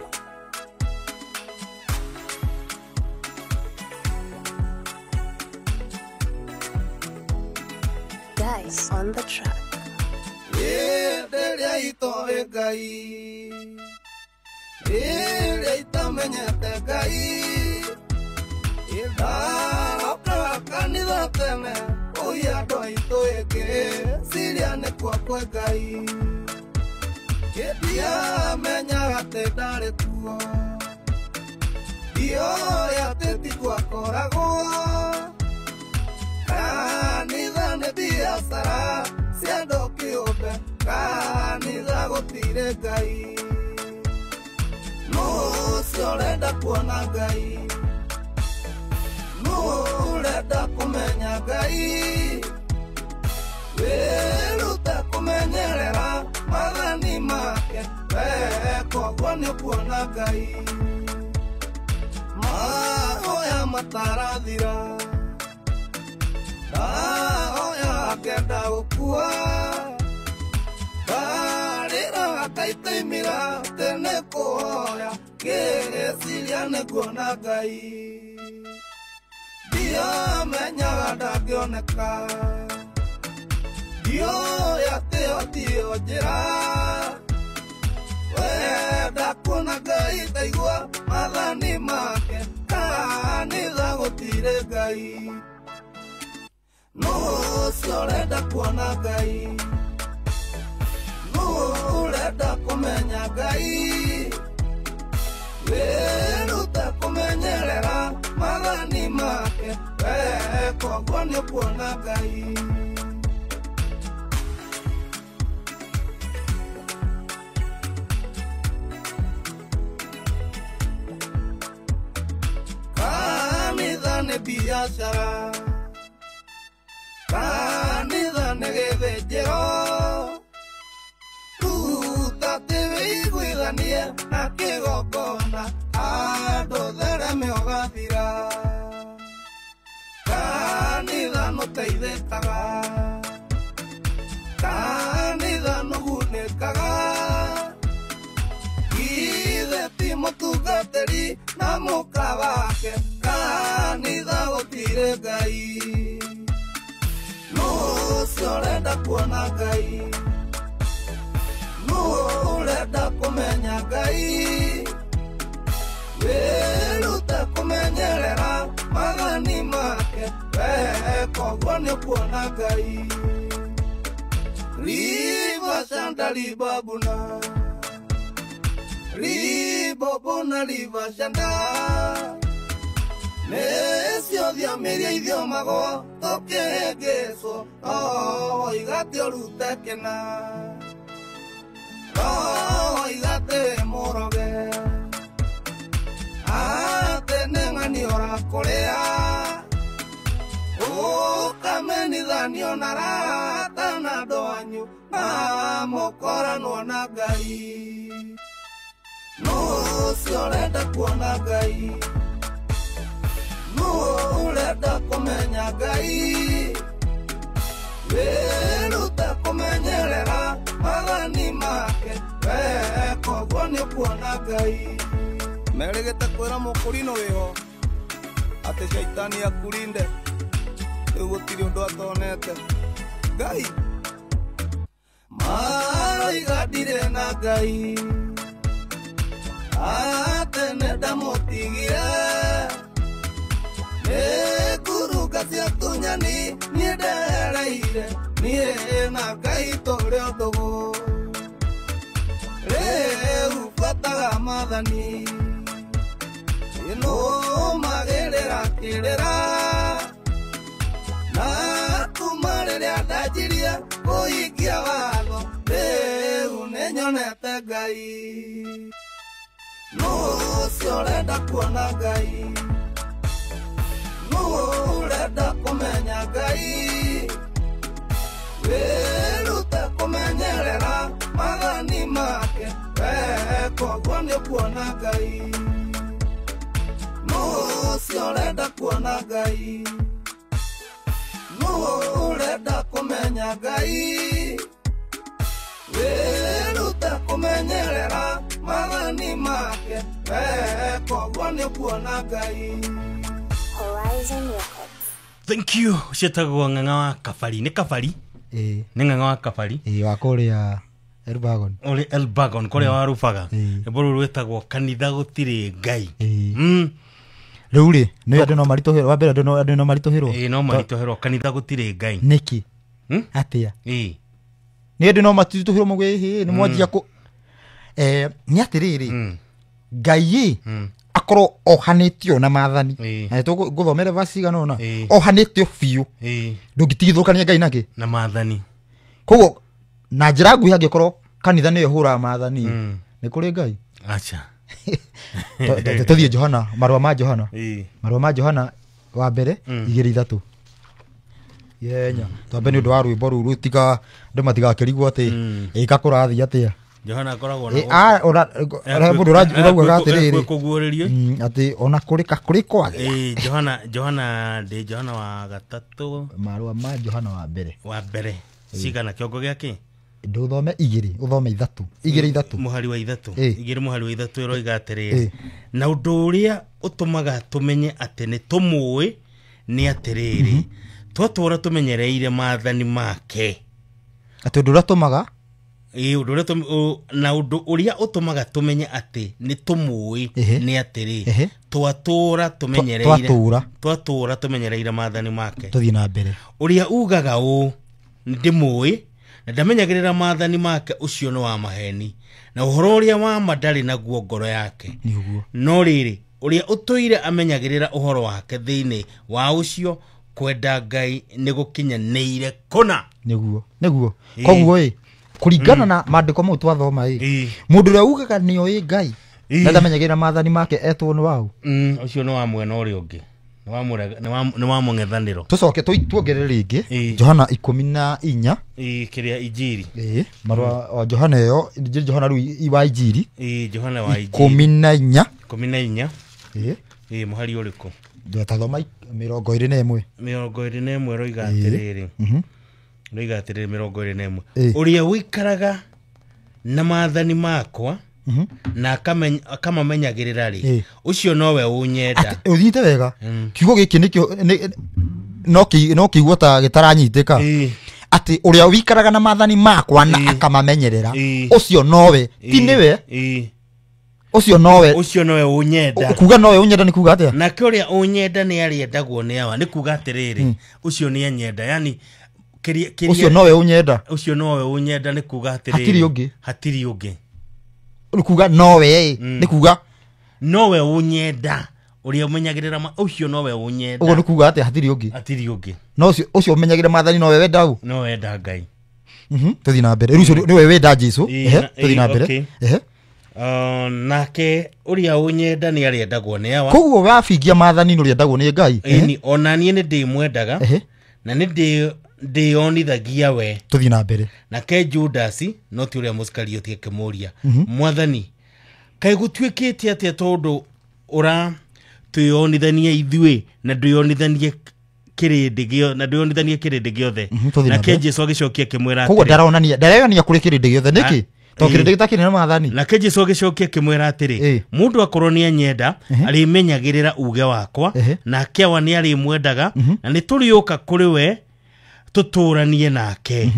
Guys on the track. Rĩrĩa itoĩ Ngai, rĩrĩa itamenyete Ngai, ndarokaga kanitha tene, ũi andũ aitũ ĩngĩ, ciria nĩ kwa Ngai. Ndiamenyaga atĩ ndarĩ kuo, Ndioĩ atĩ ti gwakoragwo. Kanitha nĩ biacara cia andũ kĩũmbe, kanitha gũtirĩ Ngai. Nũ ũcio ũrenda kuona Ngai? Nũ ũrenda kũmenya Ngai? Wĩrute kũmenyerera maathani make, weka ũguo nĩũkuona Ngai. Mahoya matarathira, ndahoya ngenda gũkua, ndarĩra ngaitaimĩra atĩ nĩ kũhoya, ngĩciria nĩnguona Ngai. Ndiamenyaga ndangĩoneka, ndiũĩ atĩ ĩyo tiyo njĩra. Wenda kuona Ngai taigua maathani make, kanitha gũtirĩ Ngai. Nũ ũcio ũrenda kuona Ngai? Nũ ũrenda kũmenya Ngai? Wĩrute kũmenyerera maathani make, weka ũguo nĩũkuona Ngai. Kanitha nĩ biacara, kanitha nĩ gĩthĩnjĩro. Ruta atĩ wĩiguithanie na kĩgongona, andũ thereme ũgathira. Kanitha nũteithĩkaga, kanitha nũgunĩkaga. Ithe ti mũtungatĩri na mũka wake, kanitha gũtirĩ Ngai. Nũ ũcio ũrenda kuona Ngai? Nũ ũrenda kũmenya Ngai? Wĩrute kũmenyerera maathani make, weka ũguo nĩũkuona Ngai. Riba shanda ribabuna, ribobona riba shanda. Nĩcio thiomi ithiomagwo tũkĩhĩngĩcwo, no woiga atĩ ũrute kĩna, no woiga atĩ wĩ mũroge, atĩ nĩ ng'ani ũrakũrĩa, ũkamenithanio na arata na andũ anyu, na mũkoranwo na Ngai. Nũ ũcio ũrenda kuona Ngai? Nũ ũrenda kũmenya Ngai? Wĩrute kũmenyerera maathani make, weka ũguo nĩũkuona Ngai. Merĩgĩte kwĩra mũkũrinũ wĩho atĩ caitani akurinde, rĩu gũtirĩ ũndũ atonete. Ngai maroiga ndirĩ na Ngai, atĩ nĩndamũtigire. Nĩ ngurunga cia tunyani niĩ ndereire, niĩ na Ngai tũrĩ o ndũgũ. Rĩu buataga maathani, nũmagĩrĩra kĩrĩra, na kuma rĩrĩa ndanjirie kũhingia watho, rĩu nĩnyonete Ngai. Nũ ũcio ũrenda kuona Ngai? Nũ ũrenda kũmenya Ngai? Wĩrute kũmenyerera maathani make, weka ũguo nĩũkuona Ngai. Nũ ũcio ũrenda kuona Ngai? Nũ ũrenda kũmenya Ngai? Wĩrute kũmenyerera maathani make, weka ũguo nĩũkuona Ngai. Horizon Records. Thank you. Ciĩtagwo Ng'ang'a wa Kabari. Nĩ Kabari? Ĩĩ. Nĩ Ng'ang'a wa Kabari. Ĩĩ, wa kũrĩa Elbagon. Ũrĩ Elbagon kũrĩa warubaga. Rwĩmbo rũrũ rwĩtagwo Kanitha Gũtirĩ Ngai. Rĩu rĩ, nĩ andũ no maritũhĩrwo, wa mbere andũ no maritũhĩrwo. Ĩĩ, no maritũhĩrwo, kanitha gũtirĩ Ngai. Nĩkĩ? Atĩa? Ĩĩ. Nĩ andũ no maritũhĩrwo mũgĩ, hĩ, nĩ mwanjia kũ nĩ atĩrĩrĩ, Ngai ĩ, Akorwo ohanĩtio na maathani. Na tũgũthomere verse cigana ũna. Ohanĩtio biũ. Ndũngĩtigithũkania Ngai nake na maathani. Koguo na njĩra nguhĩ angĩkorwo kanitha nĩyo ĩhũraga maathani nĩ kũrĩ Ngai. Acha. Tũthiĩ Johana, marũa ma Johana. Marũa ma Johana wa mbere 2:3. Ihenya. Twambe nĩ ũndũ wa rwĩmbo rũu rũtiga andũ matigakĩrigwo atĩ ĩka kũrathiĩ atĩa. Johana akoragwo na mũndũ ũraugaga atĩrĩrĩ kũguũrĩrio atĩ ona kũrĩ kũrĩ kwagĩa. Johana ndĩ Johana wa gatatũ. Marũa ma Johana wa mbere. Wa mbere. Cigana kĩongo gĩake? Ndũthome 2, ũthome 3. 2 3. Mũhari wa 3. 2 mũhari wa 3 ĩroiga atĩrĩrĩ. Na ũndũ ũrĩa ũtũmaga tũmenye atĩ nĩ tũmũĩ nĩ atĩrĩrĩ. Twatũũra tũmenyereire maathani make. Atĩ ũndũ ũrĩa ũtũmaga? Na ũndũ ũrĩa ũtũmaga tũmenye atĩ nĩ tũmũĩ nĩ atĩrĩ. Twatũũra tũmenyereire. Twatũũra tũmenyereire maathani make. Tũthiĩ na mbere. Ũrĩa ugaga ũũ ndĩmũĩ na ndamenyagĩrĩra maathani make ũcio nĩ wa maheni na ũhoro ũrĩa wa ma ndarĩ naguo ngoro yake. Nĩguo. No rĩrĩ ũrĩa ũtũire amenyagĩrĩra ũhoro wake thĩinĩ wa ũcio kwenda Ngai nĩ gũkinyanĩire kũna. Nĩguo. Nĩguo. Koguo ĩ kũringana na maandĩko mau twathoma ĩ mũndũ ũrĩa ugaga nĩoĩ Ngai na ndamenyagĩrĩra maathani make etwo nĩ waũ. Ũcio nĩ wa mwena ũrĩa ũngĩ. Nĩ wa mũng'ethanĩro. Tũcoke tuongerere rĩngĩ Johana 14. Kĩrĩa Injiri. Marũa wa Johana ĩyo Injiri Johana rĩu wa Injiri. Johana wa Injiri. 14. 14. Mũhari ũrĩkũ? Ndatathoma 21. 21 ĩroiga atĩrĩrĩ. Ĩroiga atĩrĩrĩ 21. Ũrĩa ũikaraga na maathani makwa na akamamenyagĩrĩra rĩ ũcio nowe ũnyenda. Ũthiĩte wega. Kiugo gĩkĩ nĩkĩo no kĩiguo ta gĩtaranyitĩka. Atĩ ũrĩa ũikaraga na maathani makwa na akamamenyerera ũcio nowe ti nĩwe. Ũcio nowe. Ũcio nowe ũnyenda. Kuga nowe ũnyenda nĩ kuga atĩa? Nake ũrĩa ũnyenda nĩ arĩendagwo nĩ awa. Nĩ kuga atĩrĩrĩ ũcio nĩ anyenda. Yani ũcio nowe ũnyenda. Ũcio nowe ũnyenda nĩ kuga atĩrĩrĩ hatirĩ ũngĩ. Hatirĩ ũngĩ. Nĩ kuga nowe nĩ kuga nowe ũnyenda ũrĩa ũmenyagĩrĩra ũcio nowe ũnyenda. Ũguo nĩ kuga atĩa hatirĩ ũngĩ. Hatirĩ ũngĩ. No ũcio ũmenyagĩrĩra maathani nowe wenda ũ? No wenda Ngai. Tũthiĩ na mbere. Rĩu ũcio nĩwe wenda Jesũ. Tũthiĩ na mbere. Nake ũrĩa ũnyenda nĩ arĩendagwo nĩ awa. Koguo wabingia maathani nĩ ũrĩendagwo nĩ Ngai. Ona niĩ nĩ ndĩmwendaga na nĩ ndĩyonithagia we. Tũthiĩ na mbere. Nake Judasi no ti ũrĩa Mũisikarioti akĩmũũria Mwathani kaĩ gũtuĩkĩte atĩa tondũ ũra twĩyonithania ithuĩ na ndwĩyonithanie kĩrĩndĩ gĩothe na ndwĩyonithanie kĩrĩndĩ gĩothe. Nake Jesũ agĩcokia akĩmwĩra atĩrĩ. Koguo ndareyonania kũrĩ kĩrĩndĩ gĩothe nĩkĩ? Tondũ kĩrĩndĩ gĩtakĩrĩ na maathani. Nake Jesũ agĩcokia akĩmwĩra atĩrĩ mũndũ akorwo nĩ anyenda arĩmenyagĩrĩra uge wakwa nake awa nĩ arĩmwendaga na nĩ tũrĩũka kũrĩ we tũtũranie nake.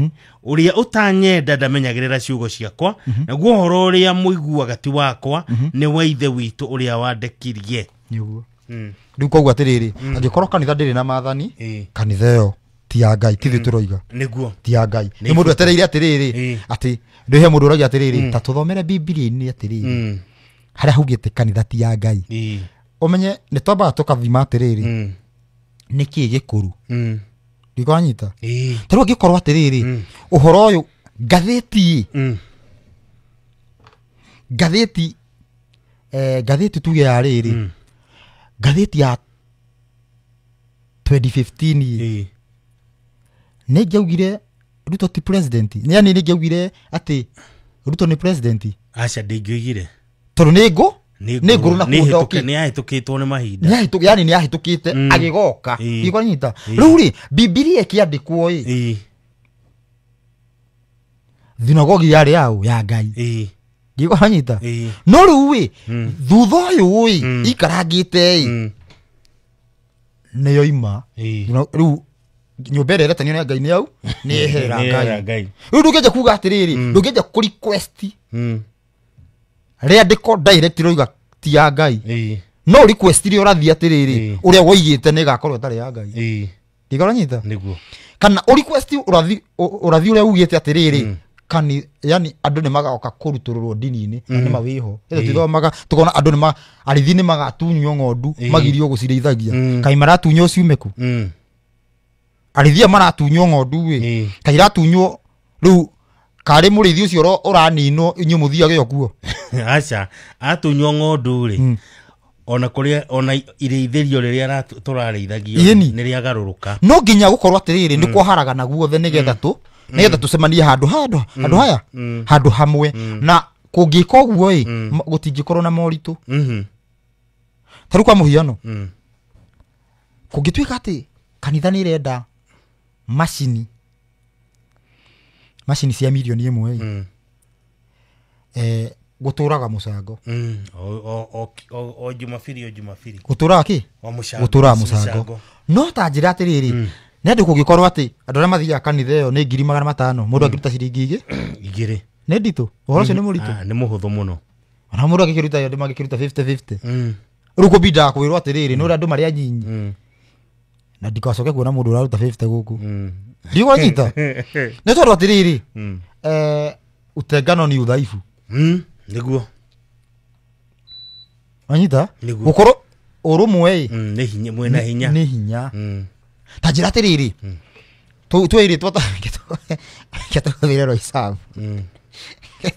Ũrĩa ũtanyenda ndamenyagĩrĩra ciugo ciakwa naguo ũhoro ũrĩa mũiguaga ti wakwa nĩ wa Ithe witũ ũrĩa wandekirie. Nĩguo. Rĩu koguo atĩrĩrĩ angĩkorwo kanitha ndĩrĩ na maathani kanitha ĩyo ti ya Ngai ti ithuĩ tũroiga. Nĩguo. Ti ya Ngai. Nĩ mũndũ etereire atĩrĩrĩ atĩ ndĩhe mũndũ ũragia atĩrĩrĩ ta tũthomere Bibilia-inĩ atĩrĩrĩ harĩa haugĩte kanitha ti ya Ngai. Ũmenye nĩ twambaga tũkathima atĩrĩrĩ nĩkĩĩ gĩkũru. Ndikanyita. Ta rĩu angĩkorwo atĩrĩrĩ ũhoro ũyũ ngathĩti ngathĩti ngathĩti tuge ya rĩrĩ ngathĩti ya 2015 nĩ ngĩaugire Ruto ti president. Yani nĩ ngĩaugire atĩ Ruto nĩ president. Aca ndingĩoigire. Tondũ nĩ ngũ nĩ ngũrũ na kũndoki. Nĩ yahĩtũkĩtwo nĩ mahinda. Yani nĩ yahĩtũkĩte agĩgoka. Ndikanyita. Rĩu rĩ Bibilia ĩkĩandĩkwo ĩ thinagogi yarĩ yaũ ya Ngai. Ndikanyita. No rĩu ĩ thutha ũyũ ĩ ikarangĩte ĩ nĩyoima. Rĩu nyũmba ĩrĩa ĩretanio nĩ Ngai nĩ yau nĩ yeherera Ngai. Rĩu ndũngĩanjia kuga atĩrĩrĩ ndũngĩanjia kũ request rĩandĩko direct rĩoiga ti ya Ngai. No request iria ũrathiĩ atĩrĩrĩ ũrĩa woigĩte nĩ ĩgakorwo ĩtarĩ ya Ngai. Ndikanyita. Nĩguo. Kana ũ request ũrathi ũrĩa ugĩte atĩrĩrĩ kani yani andũ nĩ magoka kũrutũrũrwo ndini-inĩ na nĩ mawĩho ĩyo tithomaga tukona andũ nĩ arithi nĩ magatunywo ng'ondu magirio gũcirĩithagia kai maratunywo ciume kũ arithia maratunywo ng'ondu ĩ kai iratunywo rĩu karĩ mũrĩithi ũcio ũraninwo inyuĩ mũthiage o kuo aca atunywo ng'ondu rĩ ona kuria ona irĩithĩrio rĩrĩa tũrarĩithagio nĩ rĩagarũrũka no nginya gũkorwo atĩrĩrĩ nĩ kwaharagana guothe nĩgetha tu nĩgetha tũcemanie handũ handũ handũ haya handũ hamwe na kũngĩka ũguo ĩ gũtingĩkorwo na moritũ ta rĩu kwa mũhiano kũngĩtuĩka atĩ kanitha nĩ ĩrenda macini cia mirioni ĩmwe ĩ gũtũraga mũcango o Jumapili o Jumapili gũtũraga kĩ gũtũraga mũcango no ta njĩra atĩrĩrĩ nĩ andũ kũngĩkorwo atĩ andũ arĩa mathiaga kanitha ĩyo nĩ 500,000 mũndũ angĩruta ciringi igĩrĩ nĩ nditũ ũhoro ũcio nĩ mũritũ nĩ mũhũthũ mũno ona mũndũ angĩkĩruta andũ mangĩkĩruta 50-50 rĩu kũbindaga kwĩrwo atĩrĩrĩ nĩ ũrĩa andũ marĩ anyinyi na ndikacoke kuona mũndũ ũraruta 50 gũkũ ndigwanyita nĩ tondũ atĩrĩrĩ utengano ni udhaifu nĩguo wanyita gũkorwo ũrũmwe ĩ nĩ hinya mwĩna hinya nĩ hinya ta njĩra atĩrĩrĩ twĩrĩtwo tũgĩre Roysambu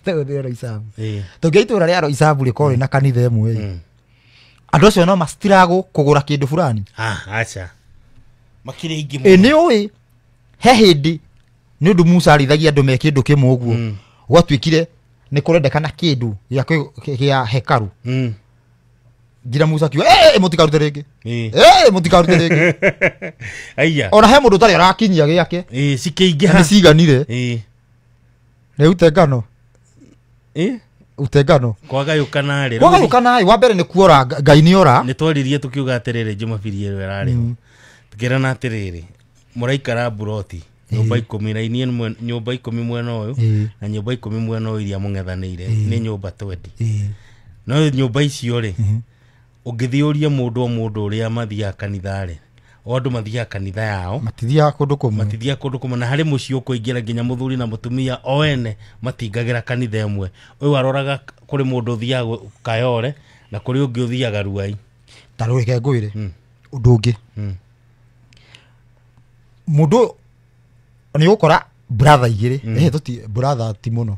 tũgĩre Roysambu tũngĩa itũra rĩa Roysambu rĩkorwo rĩna kanitha ĩmwe ĩ andũ acio no mastruggle kũgũra kĩndũ fulani aca makĩrĩ aingĩ mũno nĩ ũĩ he hĩndĩ nĩ ũndũ Musa arĩithagia andũ me kĩndũ kĩmwe ũguo gwatuĩkire nĩ kũrendekana kĩndũ gĩa hekaru ngira Musa akiuga mũtikarute rĩngĩ mũtikarute rĩngĩ aiya ona he mũndũ ũtarĩ arakinyia gĩake cikĩingĩha nĩ ciganire nĩ utengano utengano kwagayũkana rĩ kwagayũkana ĩ wa mbere nĩ kuora Ngai nĩ ora nĩ twaririe tũkiuga atĩrĩrĩ Jumapili ĩyo ĩrarĩ ho tũkĩrana atĩrĩrĩ mũraikara mburoti nyũmba 10 na inie nyũmba 10 mwena ũyũ na nyũmba 10 mwena ũyũ iria mũng'ethanĩire nĩ nyũmba 20 no nyũmba icio rĩ ũngĩthiĩ ũrie mũndũ o mũndũ ũrĩa mathiaga kanitha rĩ o andũ mathiaga kanitha yao matithiaga kũndũ kũmwe matithiaga kũndũ kũmwe na harĩ mũciĩ ũkũingĩra nginya mũthuri na mũtumia o ene matingagĩra kanitha ĩmwe ũyũ aroraga kũrĩ mũndũ ũthiaga Kayore na kũrĩ ũngĩ ũthiaga Ruai ta rĩu reke ngwĩre ũndũ ũngĩ mũndũ nĩ ũgũkora brother igĩrĩ tũti brother ti mũno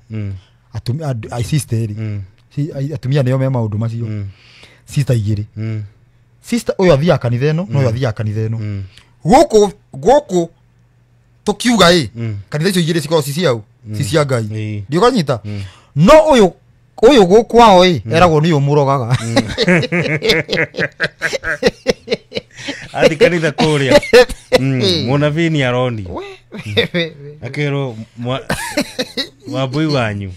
atumia sister ĩrĩ atumia nĩo me maũndũ macio sister igĩrĩ sister ũyũ athiaga kanitha ĩno na ũyũ athiaga kanitha ĩno gũkũ gũkũ tũkiuga ĩ kanitha icio igĩrĩ cikoragwo ci ciau ci cia Ngai ndiũkanyita no ũyũ ũyũ gũkwao ĩ eragwo nĩ ũmũrogaga athi kanitha kũrĩa mũnabii nĩ aroni akĩrwo wambui wanyu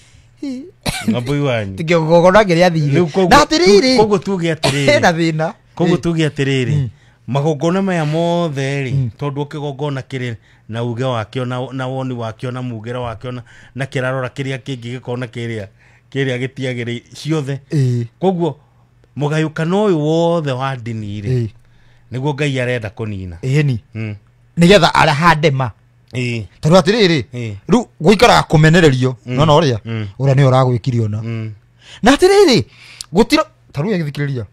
wambui wanyu kĩgongona kĩrĩa athire na atĩrĩrĩ koguo tuge atĩrĩrĩ hena thĩna koguo tuge atĩrĩrĩ magongona maya mothe rĩ tondũ kĩgongona kĩrĩ na uge wakĩo na woni wakĩo na mugĩre wakĩo na kĩrarora kĩrĩa kĩngĩ gĩkorwo na kĩrĩa kĩrĩa gĩtiagĩrĩire ciothe koguo mũgayũkano ũyũ wothe wa ndini rĩ nĩguo Ngai arenda kũnina ĩni nĩgetha arahande ma tondũ atĩrĩrĩ rĩu gũikaraga kũmenererio nona ũrĩa ũrĩa nĩwe ũragwĩkire ona na atĩrĩrĩ gũtira ta rĩu gĩthikĩrĩria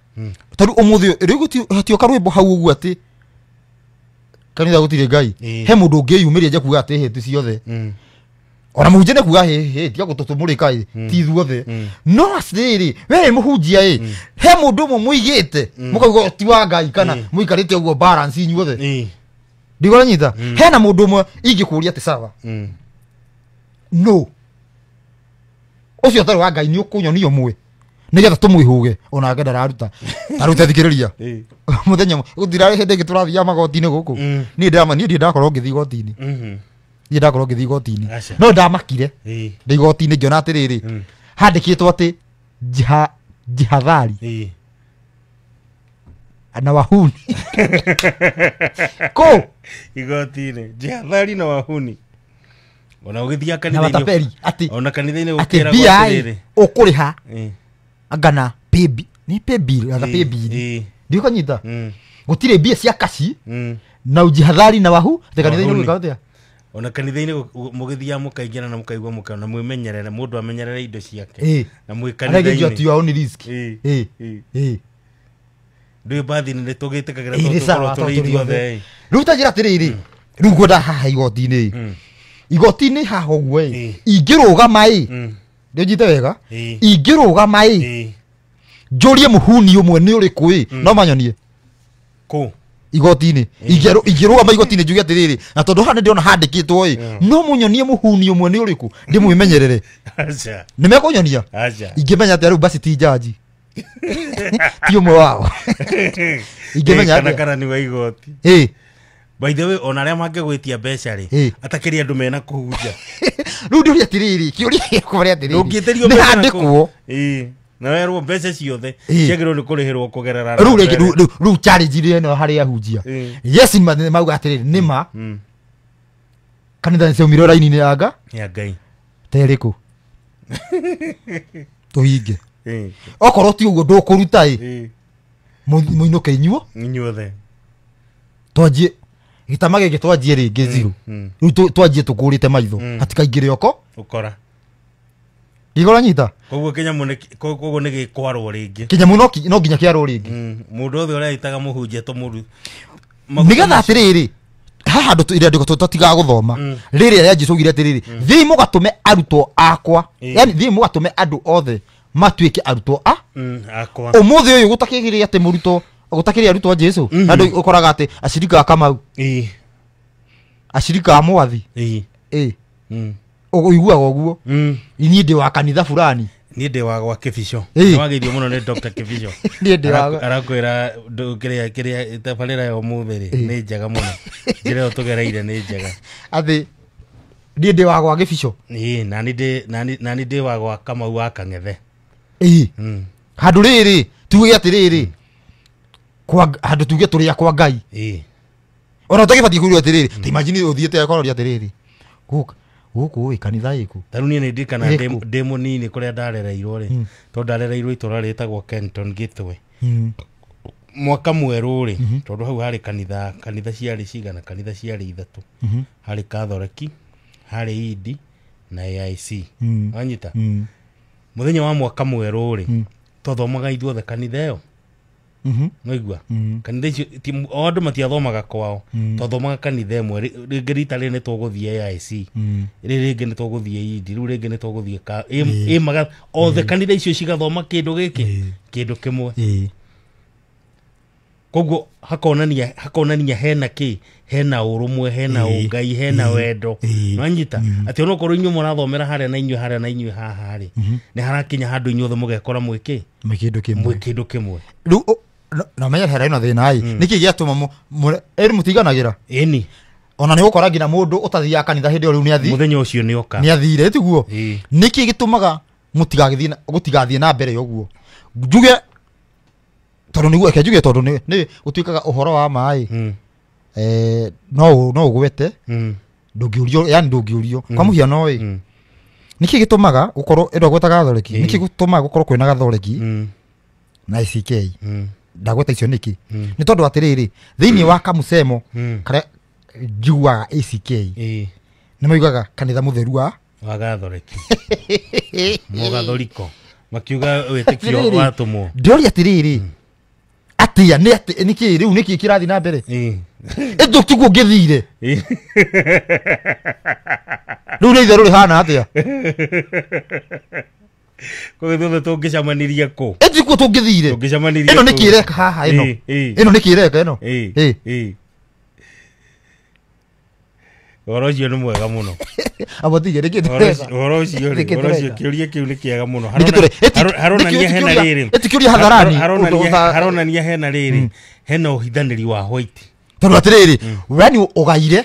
ta rĩu ũmũthĩ rĩu hatioka rwĩmbo hau ũguo atĩ kanitha gũtirĩ Ngai he mũndũ ũngĩyumĩria nje kuga atĩ hĩti ciothe ona mũhunjia nĩ kuga hĩ tiga gũtũtũmũrĩka ĩ ti ithuothe no atĩrĩrĩ we wĩ mũhunjia ĩ he mũndũ ũmwe mũigĩte mũkauga ti wa Ngai kana mũikarĩte ũguo balance inyuothe ndigũranyita hena mũndũ ũmwe ingĩkũria atĩ sawa no ũcio ũtarĩ wa Ngai nĩ ũkũnyonia ũmwe nĩgetha tũmwĩhũge onake ndararuta tarute thikĩrĩria mũthenya gũtirarĩ hĩndĩ ĩngĩ tũrathiaga magoti-inĩ gũkũ niĩ ndirĩ ndakorwo ngĩthiĩ igoti-inĩ niĩ ndakorwo ngĩthiĩ igoti-inĩ no ndamakire ndĩ igoti-inĩ ngĩona atĩrĩrĩ handĩkĩtwo atĩ jihadhari na wahuni kũ igoti-inĩ jihadhari na wahuni ona ũgĩthiaga kanitha-inĩ na watapeli atĩ ona kanitha-inĩ atĩ mbia ĩ ũkũrĩha angana pay nĩ pay bill anga pay bill ndiũkanyita gũtirĩ mbia cia kaci na ujihadhari na wahu atĩ kanitha-inĩ gwĩka atĩa Ona kanitha-inĩ mũgĩthiaga mũkaingĩra na mũkaigua mũkana mwĩmenyerere, mũndũ amenyerere indo ciake. Na mwĩ kanitha-inĩ. At your own risk. Ndũĩ bathi-inĩ nĩ tũgĩtĩkagĩra tondũ tũkorwo tũrĩ ithuothe. Rĩu ta njĩra atĩrĩrĩ, rĩu ngwenda haha igoti-inĩ. Igoti-inĩ haha ũguo ĩ, ingĩrũgama ĩ, ndĩnjite wega, ingĩrũgama ĩ, njũrie mũhuni ũmwe nĩ ũrĩkũ ĩ, no manyonie. Kũ? Igoti-inĩ. Ingĩrũgama igoti-inĩ njuge atĩrĩrĩ, na tondũ haha nĩndĩrona handĩkĩtwo ĩ, no mũnyonie mũhuni ũmwe nĩ ũrĩkũ, ndĩmwĩmenyerere. Nĩ mekũnyonia? Ingĩmenya atĩa rĩu basi ti jaji. Ti ũmwe wao. Ingĩmenya atĩa? Kana nĩ wa igoti. By the way, ona arĩa mangĩgwĩtia mbeca rĩ, atakĩrĩ andũ mena kũhunja. Rĩu ndĩũria atĩrĩrĩ, kĩũria gĩakwa rĩ atĩrĩrĩ. Ndũngĩtĩrio Nĩ mbeca na kũ- handĩkwo. Na werwo mbeca ciothe ciagĩrĩirwo nĩ kũrĩhĩrwo kũgerera Rĩu rĩngĩ, rĩu challenge ĩno harĩ ahunjia. Yes, mauga atĩrĩrĩ, nĩ ma. Kanitha nĩ ciaumire raini-inĩ ya nga. Ya Ngai. Ta ĩrĩkũ? Tũhinge. Okorwo ti ũguo ndũkũruta ĩ, mũinũke inyuo. Inyuothe. Twanjie gĩtama gĩkĩ twanjie rĩngĩ zero. Rĩu twanjie tũkũrĩte maitho. Hatikaingĩre oko. Ũkora. Igora nyita. Koguo kĩnyamũ nĩ koguo nĩ gĩkwarwo rĩngĩ. Kĩnyamũ no nginya kĩarwo rĩngĩ. Mũndũ wothe ũrĩa mũhunjia tũmũru. Nĩgetha atĩrĩrĩ, haha handũ ĩrĩa tũtigaga gũthoma. Rĩrĩa rĩa Jesũ augire atĩrĩrĩ, thiĩi mũgatũme arutwo akwa. Yaani thiĩi mũgatũme andũ othe matuĩke arutwo a akwa. Ũmũthĩ ũyũ gũtakĩrĩ atĩ mũrutwo, gũtakĩrĩ arutwo a Jesũ. Na andũ ũkoraga atĩ acirika a Kamau. Acirika a Mwathi. Ũiguaga ũguo. Niĩ ndĩ wa kanitha fulani. Niĩ ndĩ wa gwa Kĩbico. Nĩwagĩirio mũno nĩ Dr. Kĩbico. Niĩ ndĩ wa Arakwĩra kĩrĩa kĩrĩa tabarĩra ya ũmũthĩ rĩ, nĩ njega mũno. Njĩra ĩyo tũgereire nĩ njega. Atĩ niĩ ndĩ wa gwa Kĩbico. Nani ndĩ wa gwa Kamau wa Kang'ethe. Handũ rĩrĩ, tuge atĩrĩrĩ, kwa handũ tuge tũrĩ a kwa Ngai. Ona ũtagĩbatiĩ kũũria atĩrĩrĩ, ta imagine ũthiĩte akoria atĩrĩrĩ, gũkũ ĩ kanitha ĩkũ? Ta rĩu niĩ nĩ ndirikanaga ndĩ mũnini kũrĩa ndarereirwo rĩ, tondũ ndarereirwo itũũra rĩtagwo Kenton Gĩtwe. Mwaka mwerũ rĩ, tondũ hau harĩ kanitha, kanitha ciarĩ cigana, kanitha ciarĩ ithatũ. Harĩ Katholeki, harĩ Indi na AIC. Wanyita? Mũthenya wa mwaka mwerũ rĩ, twathomaga ithuothe kanitha ĩyo. Nĩwaigua? Kanitha icio, o andũ matiathomaga kwao. Twathomaga kanitha ĩmwe. Rĩngĩ rita rĩrĩ nĩ tũgũthiĩ AIC. Rĩrĩ rĩngĩ nĩ tũgũthiĩ Indi, rĩu rĩngĩ nĩ tũgũthiĩ othe kanitha icio cigathoma kĩndũ gĩkĩ, kĩndũ kĩmwe. Koguo hakonania hena kĩ, hena ũrũmwe, hena ũngai, hena wendo. Nĩwanyita? Atĩ onokorwo inyuĩ mũrathomera harĩa na inyuĩ harĩa na inyuĩ haha rĩ, nĩ harakinya handũ inyuothe mũgekora mwĩ kĩ? Mwĩ kĩndũ kĩmwe. Mwĩ kĩndũ kĩmwe. Rĩu, na menya hera ĩno thĩna ĩ, nĩkĩ gĩatũma ĩrĩ mũtiganagĩra? Ĩni. Ona nĩ ũgũkora nginya mũndũ ũtathiaga kanitha hĩndĩ ĩyo rĩu nĩ athi. Mũthenya ũcio nĩ oka. Nĩ athire, tiguo? Nĩkĩ gĩtũmaga gũtigathiĩ na mbere ũguo? Njuge tondũ nĩguo, reke njuge tondũ nĩ gũtuĩkaga ũhoro wa maĩ. No ũgwete, ndũngĩũrio, yaani ndũngĩũrio. Kwa mũhiano ĩ, nĩkĩ gĩtũmaga gũkorwo ĩno gweta Gatholeki? Nĩkĩ gĩtũmaga gũkorwo kwĩna Gatholeki na ACK? Ndagweta icio nĩkĩ? Nĩ tondũ atĩrĩrĩ, thĩinĩ wa kamũcemo karĩa njiguaga ACK, nĩ maugaga kanitha mũtheru wa Gatholeki. Mũgatholiko. Makiuga wĩtĩkio watũmwo. Ndĩroria atĩrĩrĩ, atĩa nĩ atĩ nĩkĩ rĩu nĩkĩ kĩrathiĩ na mbere? Ĩndũ tiguo ngĩthire. Rĩu nĩ itherũ rĩhana atĩa? Koguo ithuothe tũngĩcemanirie kũ? Ĩndũ tiguo tũngĩthire. Tũngĩcemanirie Ĩno nĩ kĩreka haha ĩno. Ĩno nĩ kĩreka ĩno. Ũhoro ũcio nĩ mwega mũno. Abotige nĩkĩ tũreka? Ũhoro ũcio rĩ, Nĩkĩ ũhoro ũcio tũreka? kĩũria kĩu nĩ kĩega mũno. Nĩkĩ tũreka? Haronania hena rĩrĩ. Ĩtikĩũria hadharani. Haronania hena rĩrĩ. Hena ũhithanĩri wa white. Tondũ atĩrĩrĩ, yani ũgaire,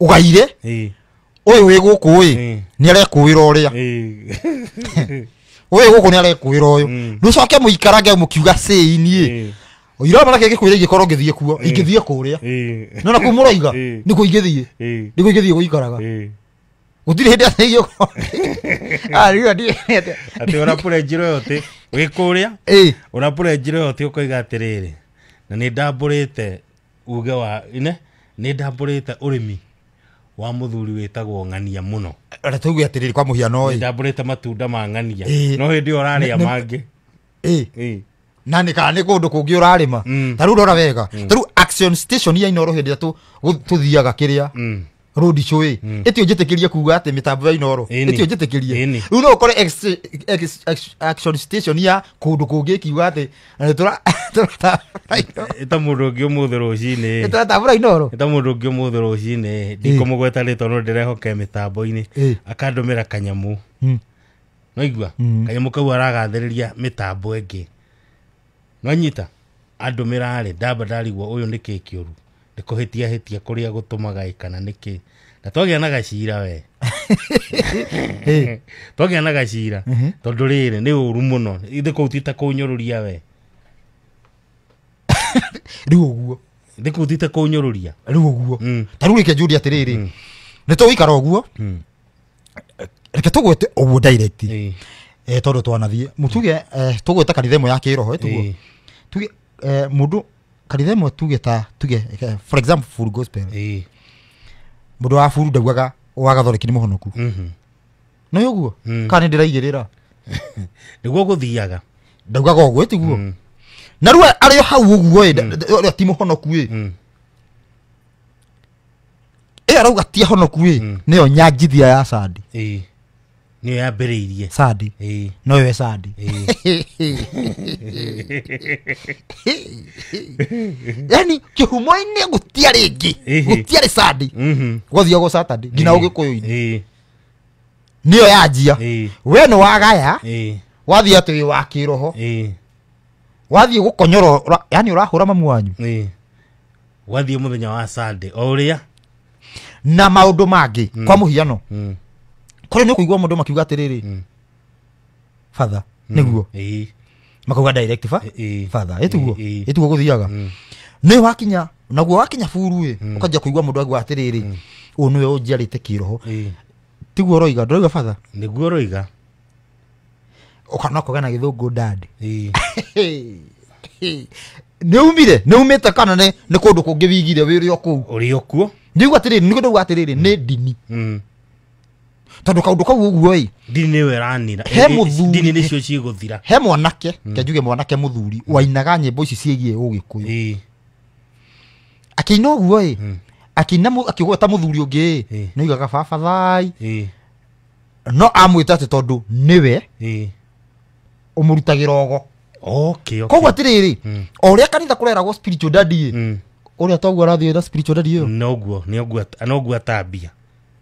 ũgaire, ũyũ wĩ gũkũ ĩ, nĩ arekũĩra ũrĩa. Ũyũ gũkũ nĩ arekũĩra ũyũ. Rĩu coke mũikarange mũkiuga cĩi niĩ. Ũira mara kĩngĩ kwĩra ingĩkorwo ngĩthiĩ kuo, ingĩthiĩ kũrĩa. No na kũu mũroiga, nĩkuo ingĩthiĩ. Nĩkuo ingĩthiĩ gũikaraga. Gũtirĩ hĩndĩ atĩ ingĩkorwo. Rĩu Atĩ ũrapũre njĩra ĩyo atĩ, wĩ kũrĩa, ũrapũre njĩra ĩyo atĩ ũkoiga atĩrĩrĩ, na nĩ ndambũrĩte uge wa, ine, nĩ ndambũrĩte ũrĩmi Wa muthuri witagwo ng'ania muno. Reke tuge atiriri kwa muhiano ĩ. Ndambũrĩte matunda ma ng'ania. No hĩndĩ ĩyo ũrarĩa mangĩ. Ĩ. Na nĩ kana nĩ kũndũ kũngĩ ũrarĩma. Ta rĩu rora wega. Ta rĩu action station ya Inooro hĩndĩ ĩrĩa tũthiaga kĩrĩa. Road show ĩ. Ĩtio njĩtĩkĩrie kuga atĩ mĩtambo ya Inooro. Ĩtio njĩtĩkĩrie. Rĩu no ũkore action station ya kũndũ kũngĩ ĩkiuga atĩ ĩta mũndũ ũngĩ ũmũthĩ rũcinĩ. Tũratambũra Inooro. Ĩta mũndũ ũngĩ ũmũthĩ rũcinĩ. Ndikũmũgweta rĩtwa no ndĩrehoke mĩtambo-inĩ. Akandũmĩra kanyamũ. Waigua? Kanyamũ kau aragathĩrĩria mĩtambo ĩngĩ. Nwanyita? Andũmĩra rĩ ndamba ndarigwo ũyũ nĩkĩ kĩũru. Nĩ kũhĩtia hĩtia kũrĩa gũtũmaga ĩ kana nĩkĩ. Na twagĩa na gacira we. Twagĩa na gacira. Tondũ rĩrĩ nĩ ũru mũno. Ithe kũu ti ta kũnyũrũria we. Rĩu ũguo. Ithe kũu ti ta kũnyũrũria. Rĩu ũguo. Ta rĩu reke njũrie atĩrĩrĩ. Nĩ tũgũikara ũguo. Reke tũgwete ũguo direct. Tondũ twanathiĩ. Mũtuge tũgwete kanitha ĩmwe ya kĩroho ĩtiguo. Tuge mũndũ kanitha ĩmwe tuge ta tuge for example full gospel. Mũndũ wa full ndaugaga wa gathoreki nĩ mũhonoku. No ũguo kana nĩ ndĩraigĩrĩra. Nĩguo gũthiaga. Ndaugaga ũguo ĩtiguo. Na rĩu arĩ hau ũguo ĩ ũrĩa ti mũhonoku ĩ. Ĩ arauga ti ahonoku ĩ nĩyo nyanjithia ya Sandi. Nĩyo yambĩrĩirie. Sandi. No yo Sandi. Yani kĩhumo-inĩ gũtiarĩ ĩngĩ. Gũtiarĩ Sandi. Gwathiagwo Saturday nginya ũgĩkũyũ-inĩ. Nĩyo yanjia. We nĩ wagaya. Wathiĩ atĩ wĩ wa kĩroho. Wathiĩ gũkonyora yani ũrahũra mamu wanyu. Wathiĩ mũthenya wa Sunday o ũrĩa na maũndũ mangĩ kwa mũhiano. Kũrĩ nĩ ũkũigua mũndũ makiuga atĩrĩrĩ father nĩguo makauga direct father ĩtiguo ĩtiguo gũthiaga. Nĩ wakinya naguo wakinya buru ĩ ũkanjia kũigua mũndũ auga atĩrĩrĩ ũyũ nĩwe ũnjiarĩte kĩroho. Tiguo ũroiga ndũrauga father. Nĩguo ũroiga. Ũkana kũgĩa na gĩthũngũ dad. Nĩ umire nĩ umĩte kana nĩ kũndũ kũngĩ wigire wĩrĩ o kũu. Ũrĩ o kuo. Nĩguo atĩrĩrĩ nĩguo ndauga atĩrĩrĩ nĩ ndini. Tondũ kaũndũ kau ũguo ĩ ndini nĩyo ĩranira. Ndini nĩcio cigũthira. He mwanake ke njuge mwanake mũthuri wainaga nyĩmbo ici ciĩgiĩ ũgĩkũyũ. Akĩina ũguo ĩ akĩina akĩgweta mũthuri ũngĩ ĩ nĩoigaga baba thai. No amwĩta atĩ tondũ nĩwe ũmũrutagĩra ogo. Koguo atĩrĩrĩ o ũrĩa kanitha kũreragwo spiritual daddy ĩ ũrĩa toguo arathiĩ na spiritual daddy ĩyo. Noguo noguo atambia.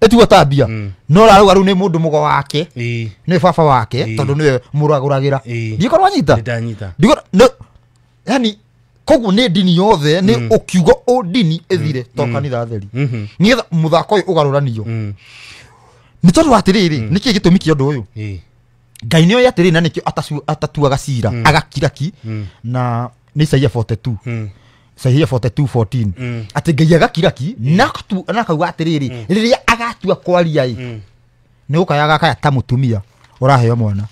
Ĩtiguo tambia. No rarauga rĩu nĩ mũndũ mũgo wake. Nĩ baba wake tondũ nĩwe mũragũragĩra. Ndikorwo wanyita? Ndanyita. Yani koguo nĩ ndini yothe nĩ ũkiuga o ndini ĩthire to kanitha theri. Nĩgetha mũthako ũyũ ũgarũranio. Nĩ tondũ atĩrĩrĩ nĩkĩ gĩtũmi kĩa ũndũ ũyũ? Ngai nĩoĩ atĩrĩrĩ na nĩkĩo atatuaga cira agakira ki na nĩ Isaia 42. Isaia 42:14 atĩ Ngai agakira ki na akauga atĩrĩrĩ rĩrĩa agatua kwaria ĩ nĩ gũkaya gakaya ta mũtumia ũraheo mwana.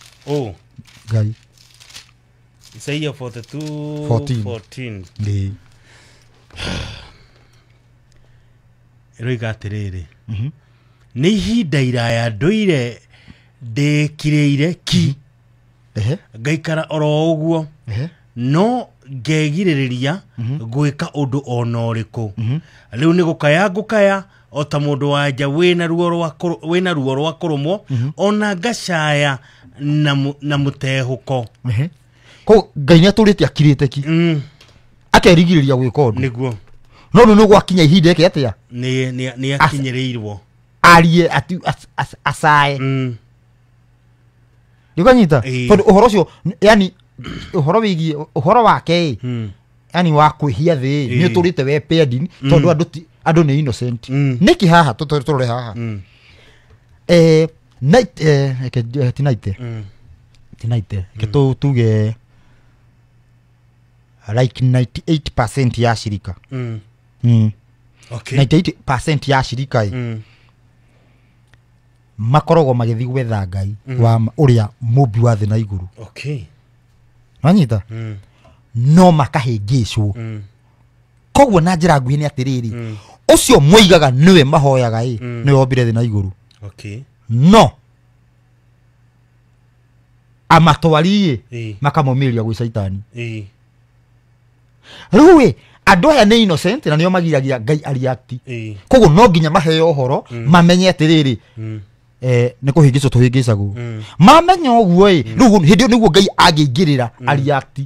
Ngai. Isaia 42:14. Ĩroiga atĩrĩrĩ nĩ ihinda iraya ndũire ndĩkirĩire ki ngaikara oro ũguo no ngegirĩrĩria gwĩka ũndũ ona ũrĩkũ. Rĩu nĩ gũkaya ngũkaya o ta mũndũ wa nja wĩna ruo rwa kũrũmwo ona ngacaya na mũtehũko. Koguo Ngai nĩ atũrĩte akirĩte ki akerigĩrĩria gwĩka ũndũ. Nĩguo. No rĩu nĩ gwakinya ihinda eke atĩa? Nĩ akinyĩrĩirwo. Arie acae. Ndikanyita tondũ ũhoro ũcio yani ũhoro wĩgiĩ ũhoro wake ĩ yani wa kwĩhia thĩ nĩ ũtũrĩte we pending tondũ andũ nĩ innocent. Nĩkĩ haha tũrore haha. Night tinaite tinaite ke tuge like 98% ya shirika. Okay. 98% ya shirika makoragwo magĩthiĩ gwetha Ngai wa ũrĩa mũmbi wa thĩ na igũrũ. Okay. Wanyita? No makahĩngĩcwo. Koguo na njĩra nguhĩ nĩ atĩrĩrĩ Ũcio moigaga nĩwe mahoyaga ĩ nĩwe wombire thĩ na igũrũ. Okay. No amatwariĩ makamomĩria gwĩ Caitani. Rĩu ĩ andũ aya nĩ innocent na nĩo magiragia Ngai areact. Koguo no nginya maheo ũhoro mamenye atĩrĩrĩ nĩ kũhĩngĩcwo tũhĩngĩcagwo. Mamenya ũguo ĩ rĩu hĩndĩ ĩyo nĩguo Ngai angĩingĩrĩra areact.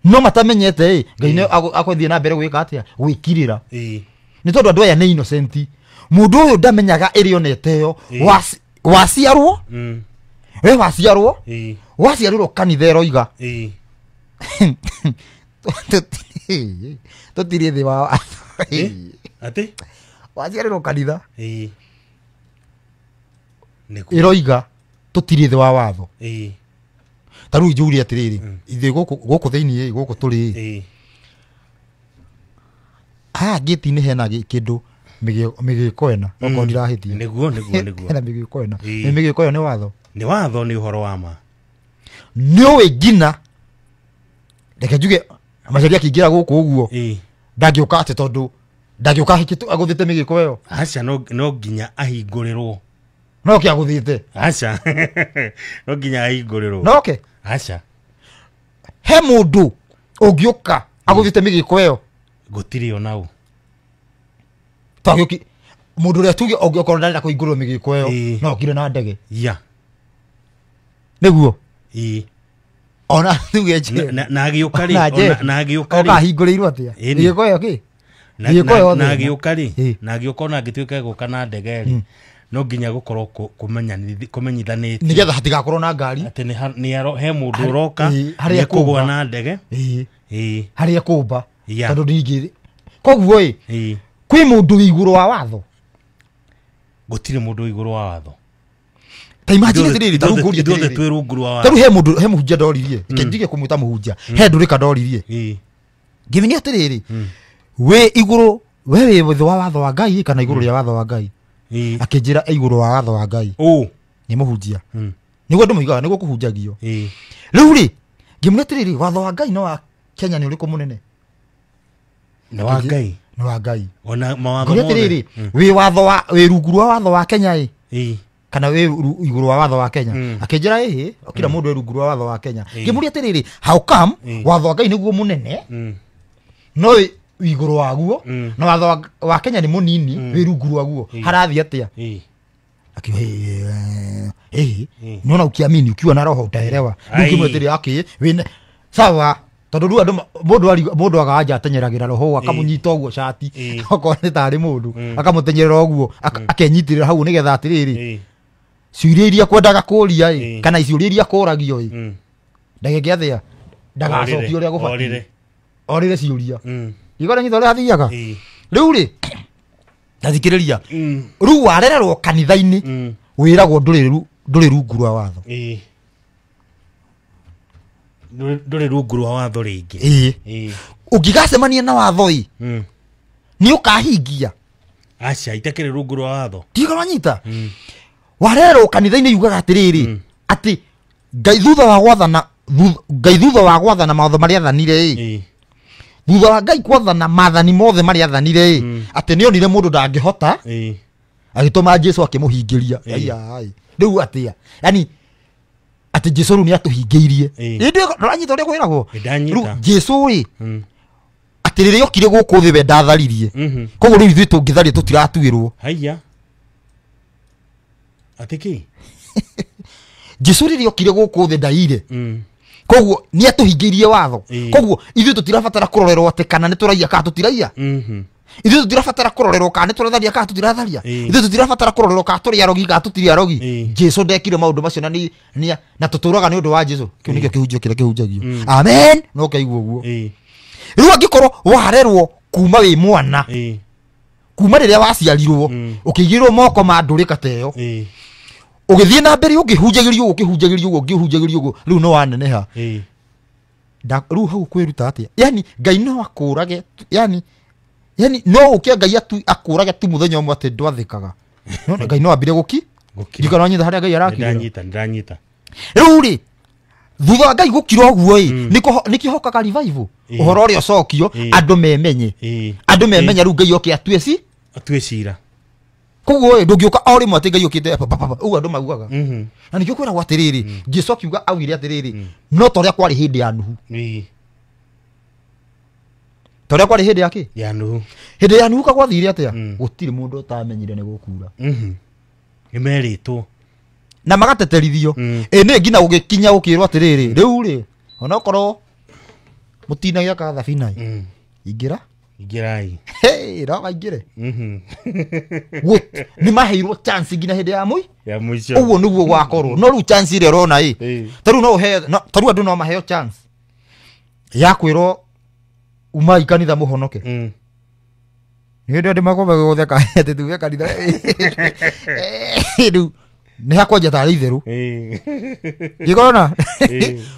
No matamenyete ĩ Ngai nĩ akwĩthiĩ na mbere gwĩka atĩa gwĩkirĩra. Nĩ tondũ andũ aya nĩ innocent. Mũndũ ũyũ ndamenyaga ĩrĩ onete ĩyo waciarwo we waciarwo waciarĩrwo kanitha ĩroiga tũtirĩ thĩ wa atĩ waciarĩrwo kanitha ĩroiga tũtirĩ thĩ wa watho. Ta rĩu njũrie atĩrĩrĩ ithuĩ gũkũ thĩinĩ gũkũ tũrĩ haha ngĩti-inĩ hena kĩndũ mĩgĩko ĩna okorwo ndirahĩtia. Nĩguo hena mĩgĩko ĩna. Nĩ mĩgĩko ĩyo nĩ watho. Nĩ watho nĩ ũhoro wa ma. Nĩũĩ nginya reke njuge macaria akĩingĩra gũkũ ũguo ndangĩũka atĩ tondũ ndangĩũka agũthĩte mĩgĩko ĩyo. Aca no nginya ahingũrĩrwo. No ke agũthĩte. Aca no nginya ahingũrĩrwo. No ke. Aca he mũndũ ũngĩũka agũthĩte mĩgĩko ĩyo gũtirĩ ona ũ. Twagĩũki mũndũ ũrĩa tuge ũngĩokorwo ndarenda kũhingũrĩrwo mĩgĩko ĩyo no okire na ndege. Ya. Nĩguo. Ona tuge nje. Na agĩũka rĩ na agĩũka rĩ okahingũrĩirwo atĩa mĩgĩko ĩyo kĩ mĩgĩko ĩyo na agĩũka rĩ na agĩũka ona angĩtuĩka gũka na ndege rĩ no nginya gũkorwo kũmenyithanĩtio nĩgetha hatigakorwo na ngari atĩ nĩ he mũndũ ũroka harĩa kũgwa na ndege harĩa kũmba tondũ ningĩ koguo ĩ kwĩ mũndũ wĩ igũrũ wa watho. Gũtirĩ mũndũ wĩ igũrũ wa watho. Ta imagine atĩrĩrĩ ta rĩu ngũrie atĩrĩrĩ twĩ rungu rwa watho. Ta rĩu he mũndũ he mũhunjia ndoririe reke ndige kũmwĩta mũhunjia he ndũrĩka ndoririe ngĩmenya atĩrĩrĩ wĩ igũrũ we wĩ thĩ wa watho wa Ngai kana igũrũ rĩa watho wa Ngai. Akĩnjĩra igũrũ wa watho wa Ngai. Nĩ mũhunjia. Nĩguo andũ moigaga nĩguo kũhunjagio. Rĩu rĩ ngĩmwĩra atĩrĩrĩ watho wa Ngai no wa Kenya nĩ ũrĩkũ mũnene? Nĩ wa Ngai. Nĩ wa Ngai. Ona mawatho mothe. Atĩrĩrĩ wĩ watho wa wĩ rungu rwa watho wa Kenya ĩ kana wĩ igũrũ wa watho wa Kenya. Akĩnjĩra ĩhĩ kila mũndũ wĩ rungu rwa watho wa Kenya. Ngĩmũria atĩrĩrĩ how come watho wa Ngai nĩguo mũnene no wĩ igũrũ waguo na watho wa Kenya nĩ mũnini wĩ rungu rwaguo harathiĩ atĩa? Akiuga nona ukiamini ukiwa na roho utaelewa. Rĩu ngĩmwĩra atĩrĩrĩ okay wĩna sawa tondũ rĩu andũ mũndũ aganja atenyeragĩra roho akamũnyita ũguo cati okorwo nĩ tarĩ mũndũ akamũtenyerera ũguo akenyitĩrĩra hau nĩgetha atĩrĩrĩ ciũria iria kwendaga kũria ĩ kana ciũria iria kũragio ĩ ndageke atĩa ndagacokia ũrĩa gũbatiĩ orĩre ciũria igora nyita ũrĩa athiaga. Rĩu rĩ ndathikĩrĩria rĩu warererwo kanitha-inĩ wĩragwo ndũrĩ rungu rwa watho. Ndũrĩ rungu rwa watho rĩngĩ. Ũngĩgacemania na watho ĩ nĩ ũkahingia. Aca itakĩrĩ rungu rwa watho. Ndiga wanyita warererwo kanitha-inĩ yugaga atĩrĩrĩ atĩ Ngai thutha wa gwathana Ngai thutha wa gwathana mawatho marĩa athanire ĩ thutha wa Ngai kwathana maathani mothe marĩa athanire ĩ atĩ nĩonire mũndũ ndangĩhota agĩtũma Jesu akĩmũhingĩria. Rĩu atĩa yani atĩ Jesu rĩu nĩatũhingĩirie. Ndũranyita ũrĩa kwĩragwo? Rĩu Jesu ĩ atĩ rĩrĩa okire gũkũ thĩ we ndatharirie koguo rĩu ithuĩ tũngĩtharia tũtiratuĩrwo. Haiya atĩ kĩ? Jesu rĩrĩa okire gũkũ thĩ ndaire koguo nĩatũhingĩirie watho. Koguo ithuĩ tũtirabatara kũrorerwo atĩ kana nĩtũraiya kana tũtiraiya. Ithuĩ tũtirabatara kũrorerwo kana nĩtũratharia kana tũtiratharia. Ithuĩ tũtirabatara kũrorerwo kana tũrĩ arogi kana tũtirĩ arogi. Jesu ndekire maũndũ macio na na tũtũraga nĩ ũndũ wa Jesu. Kĩu nĩkĩo kĩhunjio kĩrĩa kĩhunjagio. Amen. No kaigua ũguo. Rĩu angĩkorwo warerwo kuma wĩ mwana kuma rĩrĩa waciarirwo ũkĩigĩrwo moko ma ndũrĩka ta ĩyo ũgĩthiĩ na mbere ũkĩhunjagĩrio ũguo ũkĩhunjagĩrio ũguo ũkĩhunjagĩrio ũguo rĩu no waneneha. Rĩu hau kwĩruta atĩa? Yani Ngai no akũrage yani no ũke Ngai akũrage tu mũthenya ũmwe atĩ ndwathĩkaga. No Ngai no ambire gũki ndikana wanyita harĩa Ngai arakirĩra. Ndanyita. Rĩu rĩ thutha wa Ngai gũkira ũguo ĩ nĩkĩo hokaga revival. Ũhoro ũrĩa ũcokio andũ memenye. Andũ memenye rĩu Ngai oke atue ci atue cira. Koguo ndũngĩũka o rĩmwe atĩ Ngai okĩte ũguo andũ maugaga. Na nĩkĩo kwĩragwo atĩrĩrĩ, Jesũ akiuga augire atĩrĩrĩ, no ta ũrĩa kwarĩ hĩndĩ ya Nuhu. Ta ũrĩa kwarĩ hĩndĩ ya kĩ? Ya Nuhu. Hĩndĩ ya Nuhu ka gwathire atĩa? Gũtirĩ mũndũ ũtamenyire nĩ gũkura. Nĩmerĩtwo. Na magateterithio. Ĩ nĩ nginya gũgĩkinya gũkĩrwo atĩrĩrĩ, rĩu rĩ, onokorwo mũtinagĩaka thabina ĩ, ingĩra. Ingĩrai. Hey, no maingĩre. Nĩ maheirwo chance nginya hĩndĩ ya ya mũico. Ũguo nĩguo gwakorwo. No rĩu chance ĩrĩa ũrona ĩ, ta rĩu no ũheo, ta rĩu andũ no maheo chance ya kwĩrwo umai kanitha mũhonoke. Nĩ hĩndĩ andũ makorwo magĩgũtheka atĩ tuge kanitha. Rĩu nĩ hakwanja tarĩ itherũ. Ngĩkona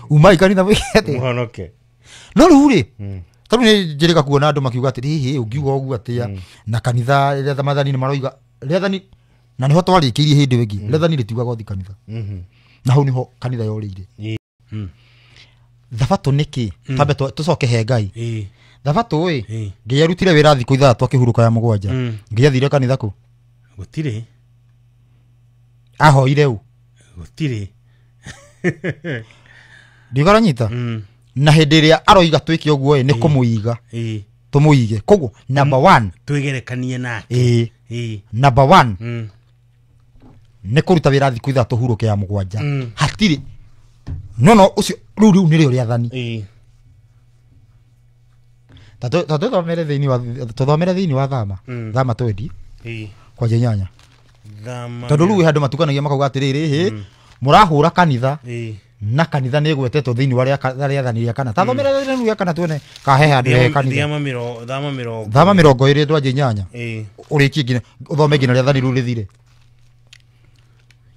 umai kanitha mũhonoke. No rĩu rĩ, ta rĩu nĩ njĩrĩga kuona andũ makiuga atĩrĩ, hihi ũngiuga ũguo atĩa na kanitha rĩrĩa mathani nĩ maroiga rĩathani, na nĩho twarĩkĩirie hĩndĩ ĩngĩ, rĩathani rĩtiugaga ũthiĩ kanitha. Na hau nĩho kanitha yorĩire. Thabatũ nĩ kĩ? Twambe tũcoke he Ngai. Thabatũ ĩ, Ngai arutire wĩra thikũ ithathatũ akĩhurũka ya mũgwanja. Ngai athire kanitha kũ? Gũtirĩ. Ahoire ũ? Gũtirĩ. Ndiũkaranyita? Na hĩndĩ ĩrĩa aroiga twĩke ũguo ĩ, nĩ kũmũiga. Tũmũige. Koguo number 1 twĩgerekanie nake. Number 1 nĩ kũruta wĩra thikũ ithatũ hurũke ya mũgwanja. Hatirĩ. No ũcio rĩu rĩu nĩrĩo rĩathani. Ta tũthomere thĩinĩ wa tũthomere thĩinĩ wa Thama. Thama 20. Kwanja 8. Tondũ rĩu handũ matukanagia makauga atĩrĩrĩ, hĩ mũrahũra kanitha. Na kanitha nĩ ĩgwetetwo thĩinĩ wa rĩathani rĩa kana. Ta thomere rĩathani rĩa kana tuone kahe handũ he kanitha. Thama 20 ndwanje 8. Ũrĩkie nginya ũthome nginya rĩathani rĩu rĩthire.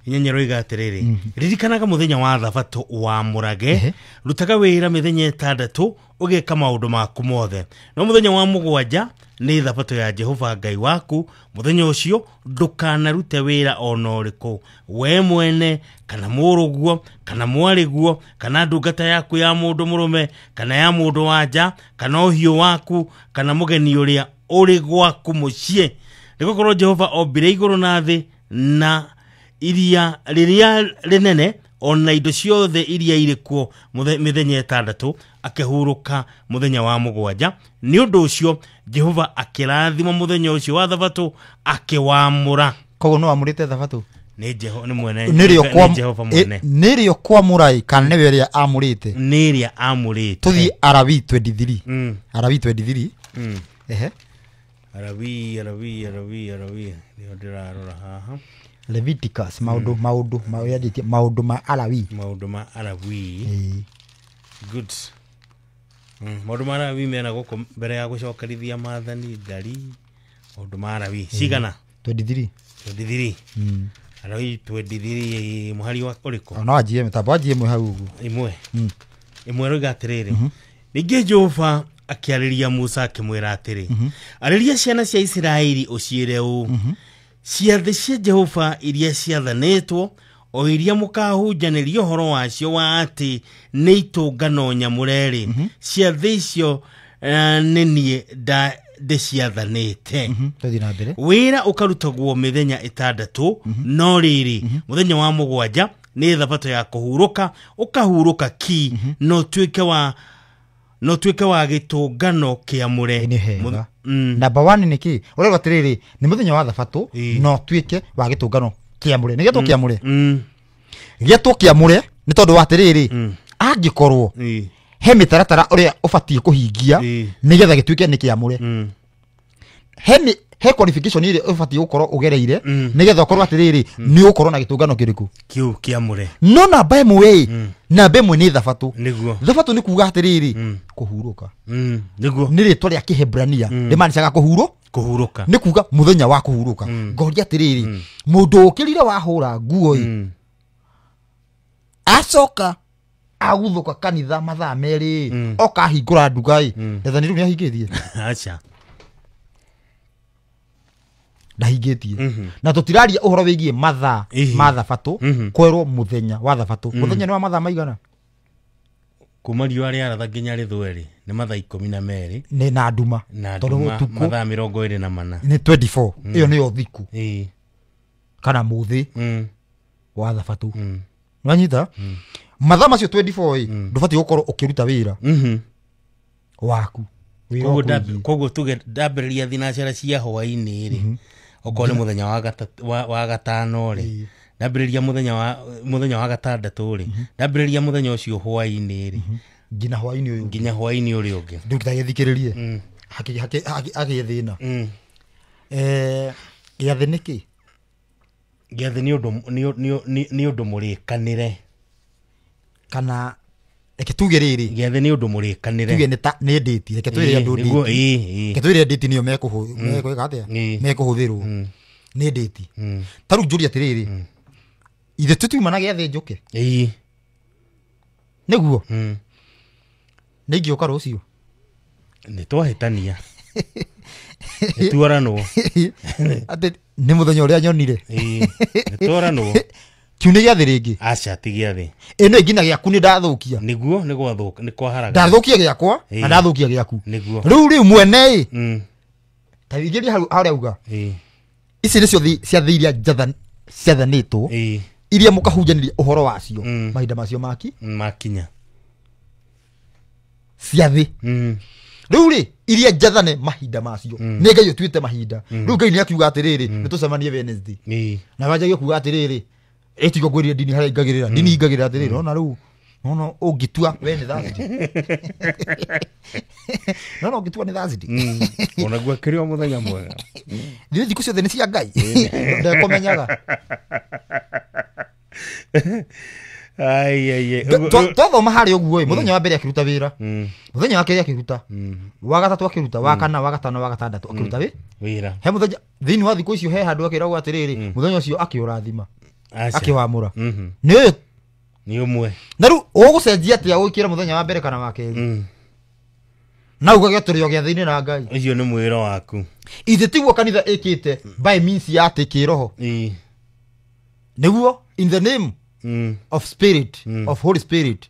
Inyanya roiga atĩrĩrĩ, ririkanaga mũthenya wa thabatũ wamũrage, rutaga wĩra mĩthenya ĩtandatũ ũgĩka maũndũ maku mothe. No mũthenya wa mũgwanja nĩ thabatũ ya Jehova Ngai waku, mũthenya ũcio ndũkanarute wĩra ona ũrĩkũ, we mwene kana mũrũguo kana mwarĩguo kana ndungata yaku ya mũndũ mũrũme kana ya mũndũ wa nja kana ũhiũ waku kana mũgeni ũrĩa ũrĩ gwaku mũciĩ. Nĩgũkorwo Jehova ombire igũrũ na thĩ na iria rĩrĩa rĩnene ona indo ciothe iria irĩ kuo mĩthenya ĩtandatũ, akĩhurũka mũthenya wa mũgwanja. Nĩ ũndũ ũcio Jehova akĩrathima mũthenya ũcio wa thabatũ akĩwamũra. Koguo no amũrĩte thabatũ? Nĩ Jehova nĩ mwene. Nĩ Jehova mwene. Nĩrĩo kwamũra ĩ, kana nĩwe ĩrĩa amũrĩte? Nĩ ĩrĩa amũrĩte. Tũthiĩ Arabii 23. Arabii 23. Ehe. Arabii. Nĩho ndĩrarora haha. Leviticus maũndũ maũndũ maũndũ ma Alawi. Maũndũ ma Alawi. Good. Maũndũ ma Alawi mena gũkũ mbere ya gũcokerithia maathani ndari. Maũndũ ma Alawi cigana? 23. 23. Alawi 23 mũhari wa ũrĩkũ? No anjie mĩtambo anjie ĩmwe hau ũguo. Ĩmwe. Ĩmwe roiga atĩrĩrĩ. Ningĩ Jehova akĩarĩria Musa akĩmwĩra atĩrĩ, arĩria ciana cia Isiraeli ũciĩre ũũ, ciathĩ cia Jehova iria ciathanĩtwo o iria mũkahunjanĩria ũhoro wacio wa atĩ nĩ itũngano nyamũre-rĩ, ciathĩ icio nĩ niĩ ndĩciathanĩte. Wĩra ũkarutagwo mĩthenya ĩtandatũ, no rĩrĩ mũthenya wa mũgwanja nĩ thabatũ ya kũhurũka, ũkahurũka ki, no tuĩke wa gĩtũngano kĩamũre. Number 1 nĩ kĩ? Ũrerwo atĩrĩrĩ, nĩ mũthenya wa thabatũ no tuĩke wa gĩtũngano kĩamũre. Nĩ gĩatwo kĩamũre? Gĩatwo kĩamũre nĩ tondũ wa atĩrĩrĩ, angĩkorwo he mĩtaratara ũrĩa ũbatiĩ kũhingia nĩgetha gĩtuĩke nĩ kĩamũre. He qualification ĩrĩa ũbatiĩ gũkorwo ũgereire nĩgetha ũkorwo atĩrĩrĩ nĩ ũgũkorwo na gĩtũngano kĩrĩkũ? Kĩu kĩamũre. No namba ĩmwe namba ĩmwe nĩ thabatũ. Nĩguo. Thabatũ nĩ kuuga atĩrĩrĩ kũhurũka. Nĩguo. Nĩ rĩtwa rĩa Kĩhebrania rĩmaanishaga kũhurũka. Nĩ kuuga mũthenya wa kũhurũka. Ngoria atĩrĩrĩ, mũndũ ũkĩrire wahũra nguo ĩ, acoka aguthũka kanitha mathaa merĩ, oka ahingũra nduka ĩ, rĩathani rĩu nĩahingĩtie? Aca. Ndahingĩtie. Na tũtiraria ũhoro wĩgiĩ mathaa ma thabatũ, kwerwo mũthenya wa thabatũ. Mũthenya nĩ wa mathaa maigana? Kuma riũa rĩaratha nginya rĩthũe rĩ nĩ mathaa 12 nĩ na nduma na tondũ nduma ũtukũ mathaa 24. Nĩ 24 ĩyo nĩyo thikũ Ĩĩ. kana mũthĩ wa thabatũ. Nĩwanyita? Mathaa macio 24 ĩ ndũbatiĩ gũkorwo ũkĩruta wĩra waku. Wĩra Koguo ũkũigĩte. Koguo tuge ndambĩrĩria thinacara cia hwaĩ-inĩ rĩ okorwo nĩ mũthenya wa gatano rĩ ndambĩrĩria mũthenya wa gatandatũ rĩ ndambĩrĩria mũthenya ũcio hwaĩ-inĩ rĩ nginya hwaĩ-inĩ ũyũ nginya hwaĩ-inĩ ũrĩa ũngĩ ndũgĩthikĩrĩrie hagĩe thĩna. Gĩathĩ nĩ kĩ? Gĩathĩ nĩ ũndũ mũrĩkanĩre. Kana reke tuge rĩrĩ Gĩathĩ nĩ ũndũ mũrĩkanĩre. Tuge nĩ ndĩti reke twĩre andũ Nĩguo, ndĩti. ĩĩ. Reke twĩre ndĩti nĩyo mekwĩka atĩa? Mekũhũthĩrwo nĩ ndĩti. Ta rĩu njũrie atĩrĩrĩ ithe tũtiuma na gĩathĩ njũke? Ĩĩ. Nĩguo? Nĩ ingĩũka rũciũ? Nĩ twahĩtania. Nĩ tuoranwo. Atĩ nĩ mũthenya ũrĩa nyonire. Ĩĩ, nĩ tuoranwo. Kiu nĩ gĩathĩ rĩngĩ? Aca ti gĩathĩ. Ĩno ĩngĩ na gĩaku nĩ ndathũkia. Nĩguo nĩ gwathũka nĩ kwaharaga. Ndathũkia gĩakwa na ndathũkia gĩaku. Nĩguo. Rĩu mwene ĩ ta ingĩria hau harĩa uga. Ici nĩcio ciathĩ iria ciathanĩtwo iria mũkahunjanĩria ũhoro wacio mahinda macio maki makinya. Ciathĩ. Rĩu rĩ iria njathane mahinda macio nĩ Ngai ũtuĩte mahinda. Rĩu Ngai nĩ akiuga atĩrĩrĩ nĩ tũcemanie Wednesday. Na wanjagie kuga atĩrĩrĩ ĩtigo ngwĩrire ndini harĩa ingagĩrĩra ndini ingagĩrĩra atĩrĩrĩ ona rĩu nona ũngĩtua we nĩ Thursday. Nona ũngĩtua nĩ Thursday. Onaguo akĩrĩ o mũthenya mwega. Thiĩ thikũ ciothe nĩ cia Ngai. Ndekũmenyaga. Ai ai ai. Twathoma harĩa ũguo ĩ mũthenya wa mbere akĩruta wĩra. Mũthenya wa kerĩ akĩruta. Wa gatatũ akĩruta, wa kana, wa gatano, wa gatandatũ akĩruta wĩra. He mũthenya thĩinĩ wa thikũ icio he handũ akĩragwo atĩrĩrĩ mũthenya ũcio akĩũrathima. Akĩwamũra. Nĩ Nĩ ũmwe. Na rĩu ũgũcenjia atĩa ũgĩkĩra mũthenya wa mbere kana wa kerĩ? Na ugage tũrĩ o gĩathĩ-inĩ na Ngai. Ũcio nĩ mwĩro waku. Ithe tiguo kanitha ĩkĩte by means ya atĩ kĩroho. Nĩguo in the name of spirit of Holy Spirit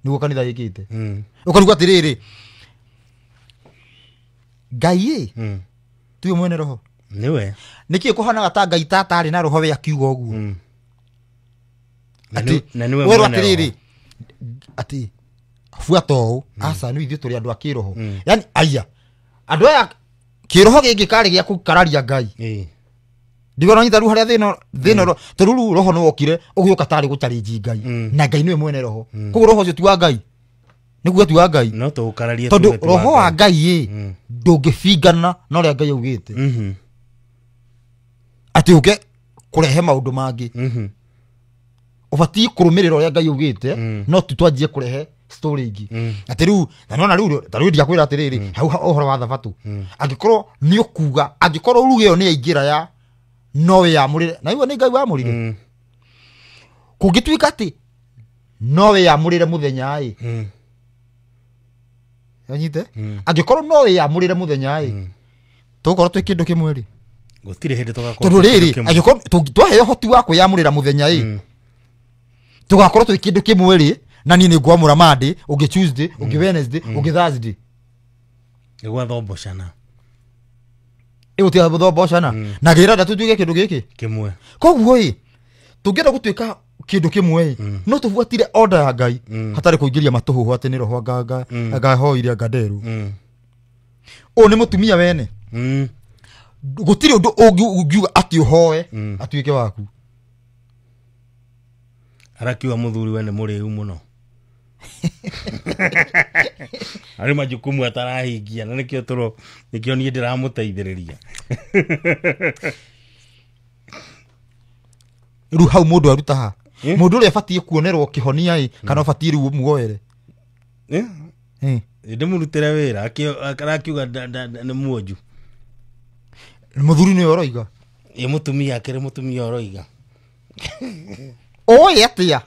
nĩguo kanitha ĩkĩte. Ũkaruga atĩrĩrĩ Ngai ĩ tiwe mwene roho. Nĩwe. Nĩkĩĩ kũhanaga ta Ngai tatarĩ na roho we akiuga ũguo? Atĩ Na nĩwe werwo mwene atĩrĩrĩ roho. atĩ buata ũũ aca nĩ ithuĩ tũrĩ andũ a kĩroho. Yani aya andũ aya kĩroho gĩkĩ karĩ gĩa gũkararia Ngai. Ndigona nyita rĩu harĩa thĩna tondũ rĩu roho nĩ wokire ũgĩũka tarĩ gũchallenge Ngai na Ngai nĩwe mwene roho. Koguo roho ũcio ti wa Ngai. Nĩguo ti wa Ngai. No tũgũkararie tondũ roho wa Ngai ĩ ndũngĩbingana na ũrĩa Ngai augĩte. Atĩ ũke kũrehe maũndũ mangĩ. Ũbatiĩ kũrũmĩrĩra ũrĩa Ngai augĩte no ti twanjie kũrehe story ingĩ. Atĩ rĩu na nona rĩu ta rĩu ndiakwĩra atĩrĩrĩ hau ũhoro wa thabatũ. Angĩkorwo nĩ ũkuga angĩkorwo ruge ĩyo nĩ yaingĩra ya no wĩyamũrĩre na igua nĩ Ngai wamũrire. Kũngĩtuĩka atĩ no wĩyamũrĩre mũthenya ĩ Anyite? Angĩkorwo no wĩyamũrĩre mũthenya ĩ tũgũkorwo twĩ kĩndũ kĩmwe rĩ. Gũtirĩ hĩndĩ tũgakorwo Tondũ rĩrĩ angĩkorwo twaheo ũhoti wa kwĩyamũrĩra mũthenya ĩ tũgakorwo twĩ kĩndũ kĩmwe rĩ na niĩ nĩ ngwamũra Monday ũngĩ Tuesday ũngĩ Wednesday ũngĩ Thursday. Nĩ gwathombocana. Ĩyo ti gũthombocana. Na ngĩrenda tũtuĩke kĩndũ gĩkĩ kĩmwe. Koguo ĩ tũngĩenda gũtuĩka kĩndũ kĩmwe ĩ no tũbuatire order ya Ngai hatarĩ kũingĩria matũhũhũ atĩ nĩ roho anga hoire anga nderũ. Ũyũ nĩ mũtumia wene. Gũtirĩ ũndũ ũngiuga atĩ ũhoe atuĩke waku. Arakiuga mũthuri we nĩ mũrĩu mũno. Arĩ majukumu atarahingia na nĩkĩo tũro nĩkĩo niĩ ndĩramũteithĩrĩria. Rĩu hau mũndũ aruta ha? Mũndũ ũrĩa abatiĩ kuonerwo kĩhonia ĩ kana ũbatiĩ rĩu ũmuoere? Ndĩmũrutĩre wĩra arakiuga nĩ muonju. Mũthuri nĩwe ũroiga. Ĩ mũtumia akĩrĩ mũtumia ũroiga. Ũĩ atĩa?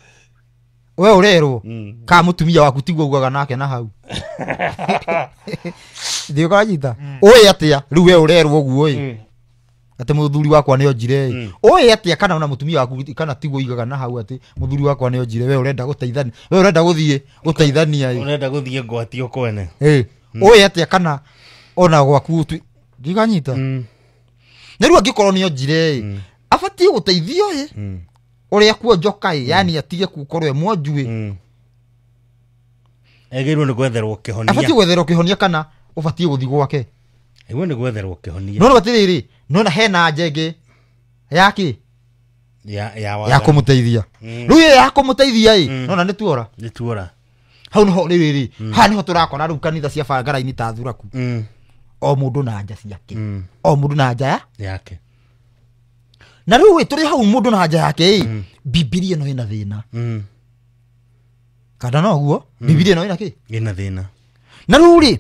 We ũrerwo ka mũtumia waku tiguo ugaga nake na hau. Thiĩ ũkanyita. Ũĩ atĩa? Rĩu we ũrerwo ũguo ĩ. Atĩ mũthuri wakwa nĩ onjire ĩ. Ũĩ atĩa kana ona mũtumia waku kana tiguo igaga na hau atĩ mũthuri wakwa nĩ onjire, we ũrenda gũteithania, we ũrenda gũthiĩ gũteithania ĩ. Ũrenda gũthiĩ ngwatio kwene. Ũĩ atĩa kana ona gwaku ndiganyita. Na rĩu angĩkorwo nĩ onjire ĩ, abatiĩ gũteithio ĩ. Ũrĩa kuonjoka ĩ, yani atige gũkorwo e mwonju ĩ. Agĩrĩirwo nĩ gwetherwo kĩhonia. Abatiĩ gwetherwo kĩhonia kana ũbatiĩ gũthiĩ gwake. Ĩguo nĩ gwetherwo kĩhonia. No atĩrĩrĩ, nona hena njenge yake ya kũmũteithia. Rĩu ĩyo ya kũmũteithia ĩ, nona nĩ tuora. Nĩ tuora. Hau nĩho rĩrĩ, haha nĩho tũrakora rĩu kanitha cia bangara-inĩ ta thuraku. O mũndũ na nja ciake. O mũndũ na nja yake. Na rĩu ĩ, tũrĩ hau mũndũ na nja yake ĩ, Bibilia ĩno ĩna thĩna. Kana noguo, Bibilia ĩno ĩna kĩ? Ĩna thĩna. Na rĩu rĩ,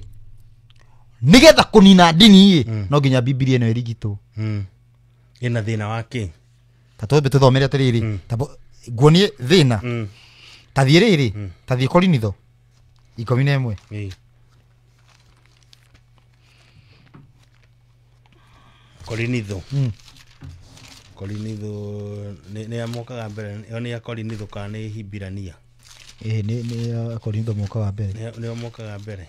nĩgetha kũnina ndini ĩ, no nginya Bibilia ĩno ĩrigitwo. Ĩna thĩna wa kĩ? Ta twambe tũthomere atĩrĩrĩ, nguonie thĩna. Ta thiĩ rĩrĩ, ta thiĩ Korinitho 11. Korinitho. Korinitho nĩ ya mokaga mbere, ĩyo nĩ ya Korinitho kana nĩ Hibirania? Nĩ ya Korinitho mokaga mbere. Nĩ mokaga mbere.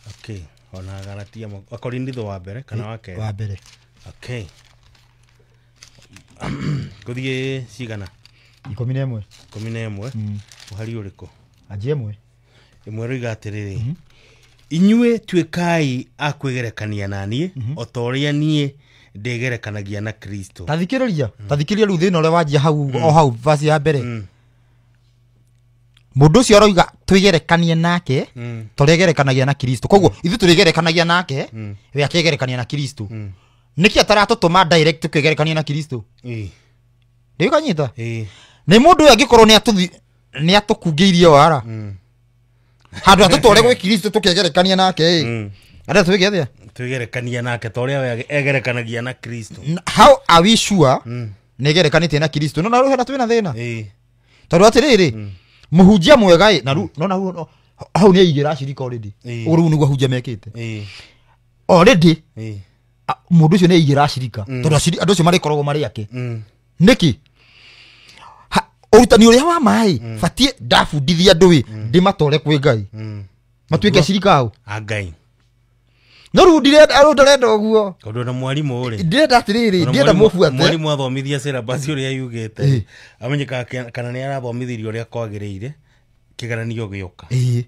Okay, ona Galatia Korinitho wa mbere kana wa kerĩ? Wa mbere. Okay. Gũthiĩ cigana? 11. 11. Mũhari ũrĩkũ? Anjie ĩmwe. Ĩmwe rĩiga atĩrĩrĩ, inyuĩ tuĩkai a kwĩgerekania na niĩ, o ta ũrĩa niĩ ndĩgerekanagia na Kristo. Ta thikĩrĩria, ta thikĩrĩria rĩu thĩna ũrĩa wanjia hau, o hau verse ya mbere. Mũndũ ũcio aroiga twĩgerekanie nake, ta ũrĩa egerekanagia na Kristo. Koguo ithuĩ tũrĩgerekanagia nake, we akĩgerekania na Kristo. Nĩkĩ ataratũtũma direct kwĩgerekania na Kristo? Ndĩkanyita? Nĩ mũndũ ũyũ angĩkorwo nĩ atũkungĩirie wara. Handũ atũtware gwĩ Kristo tũkĩgerekania nake ĩ. Arĩa twĩke atĩa? Twĩgerekania nake ta ũrĩa we egerekanagia na Kristo. How are we sure nĩ egerekanĩtie na Kristo? No na rĩu hena twĩna thĩna. Tondũ atĩrĩrĩ, mũhunjia mwega ĩ, na rĩu nona hau nĩ aigĩra acirika already. Ũguo rĩu nĩguo ahunjia mekĩte. Already mũndũ ũcio nĩ aigĩra acirika, tondũ andũ acio marĩkoragwo marĩ ake. Nĩkĩ? Ũrutani ũrĩa wa maĩ, batiĩ ndabundithia andũ ĩ, ndĩmatware kwĩ Ngai. Matuĩke acirika ao. A Ngai. No rĩu ndirenda ũguo. Tondũ na mwarimũ rĩ. Ndirenda atĩrĩrĩ, ndirenda mũbuate. Mwarimũ athomithia syllabus ũrĩa yugĩte. Amenyekaga kana nĩ arathomithirie ũrĩa kwagĩrĩire, kĩgeranio gĩũka.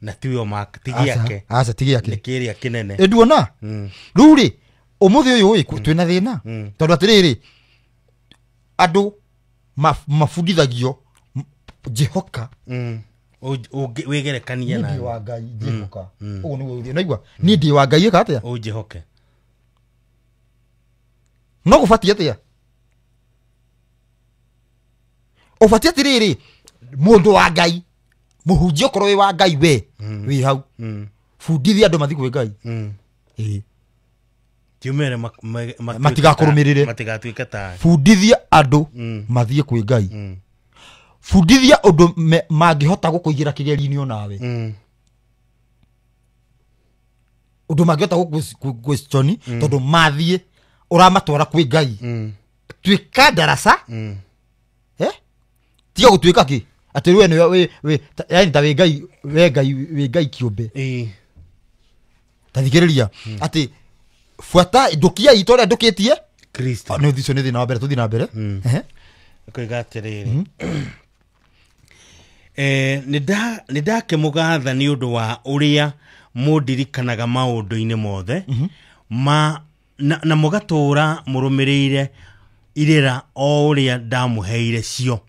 Na tiwe mark, ti gĩake. Aca, ti gĩake. Nĩ kĩrĩa kĩnene. Nduona? Rĩu rĩ, ũmũthĩ ũyũ ĩ, twĩna thĩna. Tondũ atĩrĩrĩ, andũ mabundithagio njĩhoka. Wĩgerekanie na Niĩ ndĩ wa Ngai, njĩhoka. Ũguo nĩguo ũthiĩ. Naigua? Niĩ ndĩ wa Ngai ĩka atĩa? Ũnjĩhoke. No gũbatiĩ atĩa? Ũbatiĩ atĩrĩrĩ, mũndũ wa Ngai, mũhunjia ũkorwo wĩ wa Ngai we, wĩ hau. Bundithia andũ mathiĩ kwĩ Ngai. Tiumere matigakũrũmĩrĩre. Matigatuĩke ta. Bundithia andũ mathiĩ kwĩ Ngai. Bundithia ũndũ mangĩhota gũkũigĩra kĩgerio-inĩ onawe. Ũndũ mangĩhota gũkũ-question, tondũ mathiĩ ũramatwara kwĩ Ngai. Tuĩka darasa. Tiga gũtuĩka kĩ? Atĩ we nĩwe yani ta wĩ Ngai, we Ngai, wĩ Ngai kĩũmbe. Ta thikĩrĩria, atĩ buata ndũkia itũ ũrĩa ndũkĩtie Kristo. Nĩ ũcio nĩ thĩna wa mbere, tũthiĩ na mbere. Koiga atĩrĩrĩ. Nĩ ndakĩmũgatha nĩ ũndũ wa ũrĩa mũndirikanaga maũndũ-inĩ mothe, na mũgatũũra mũrũmĩrĩire irĩra o ũrĩa ndamũheire cio.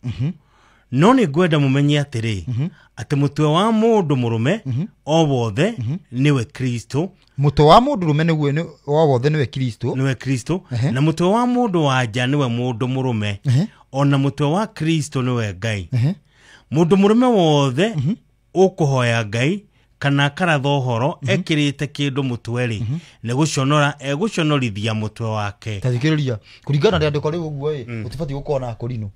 No nĩ ngwenda mũmenye atĩrĩ, atĩ mũtwe wa mũndũ mũrũme o wothe nĩwe Kristo. Mũtwe wa mũndũ mũrũme nĩguo nĩ o wothe nĩwe Kristo. Nĩwe Kristo. Na mũtwe wa mũndũ wa nja nĩwe mũndũ mũrũme. Ona mũtwe wa Kristo nĩwe Ngai. Mũndũ mũrũme wothe ũkũhoya Ngai kana akaratha ũhoro ekĩrĩte kĩndũ mũtwe rĩ, nĩ gũconora egũconorithia mũtwe wake. Ta thikĩrĩria, kũringana na rĩandĩko rĩu ũguo ĩ, ũtibatiĩ gũkorwo na Akorino.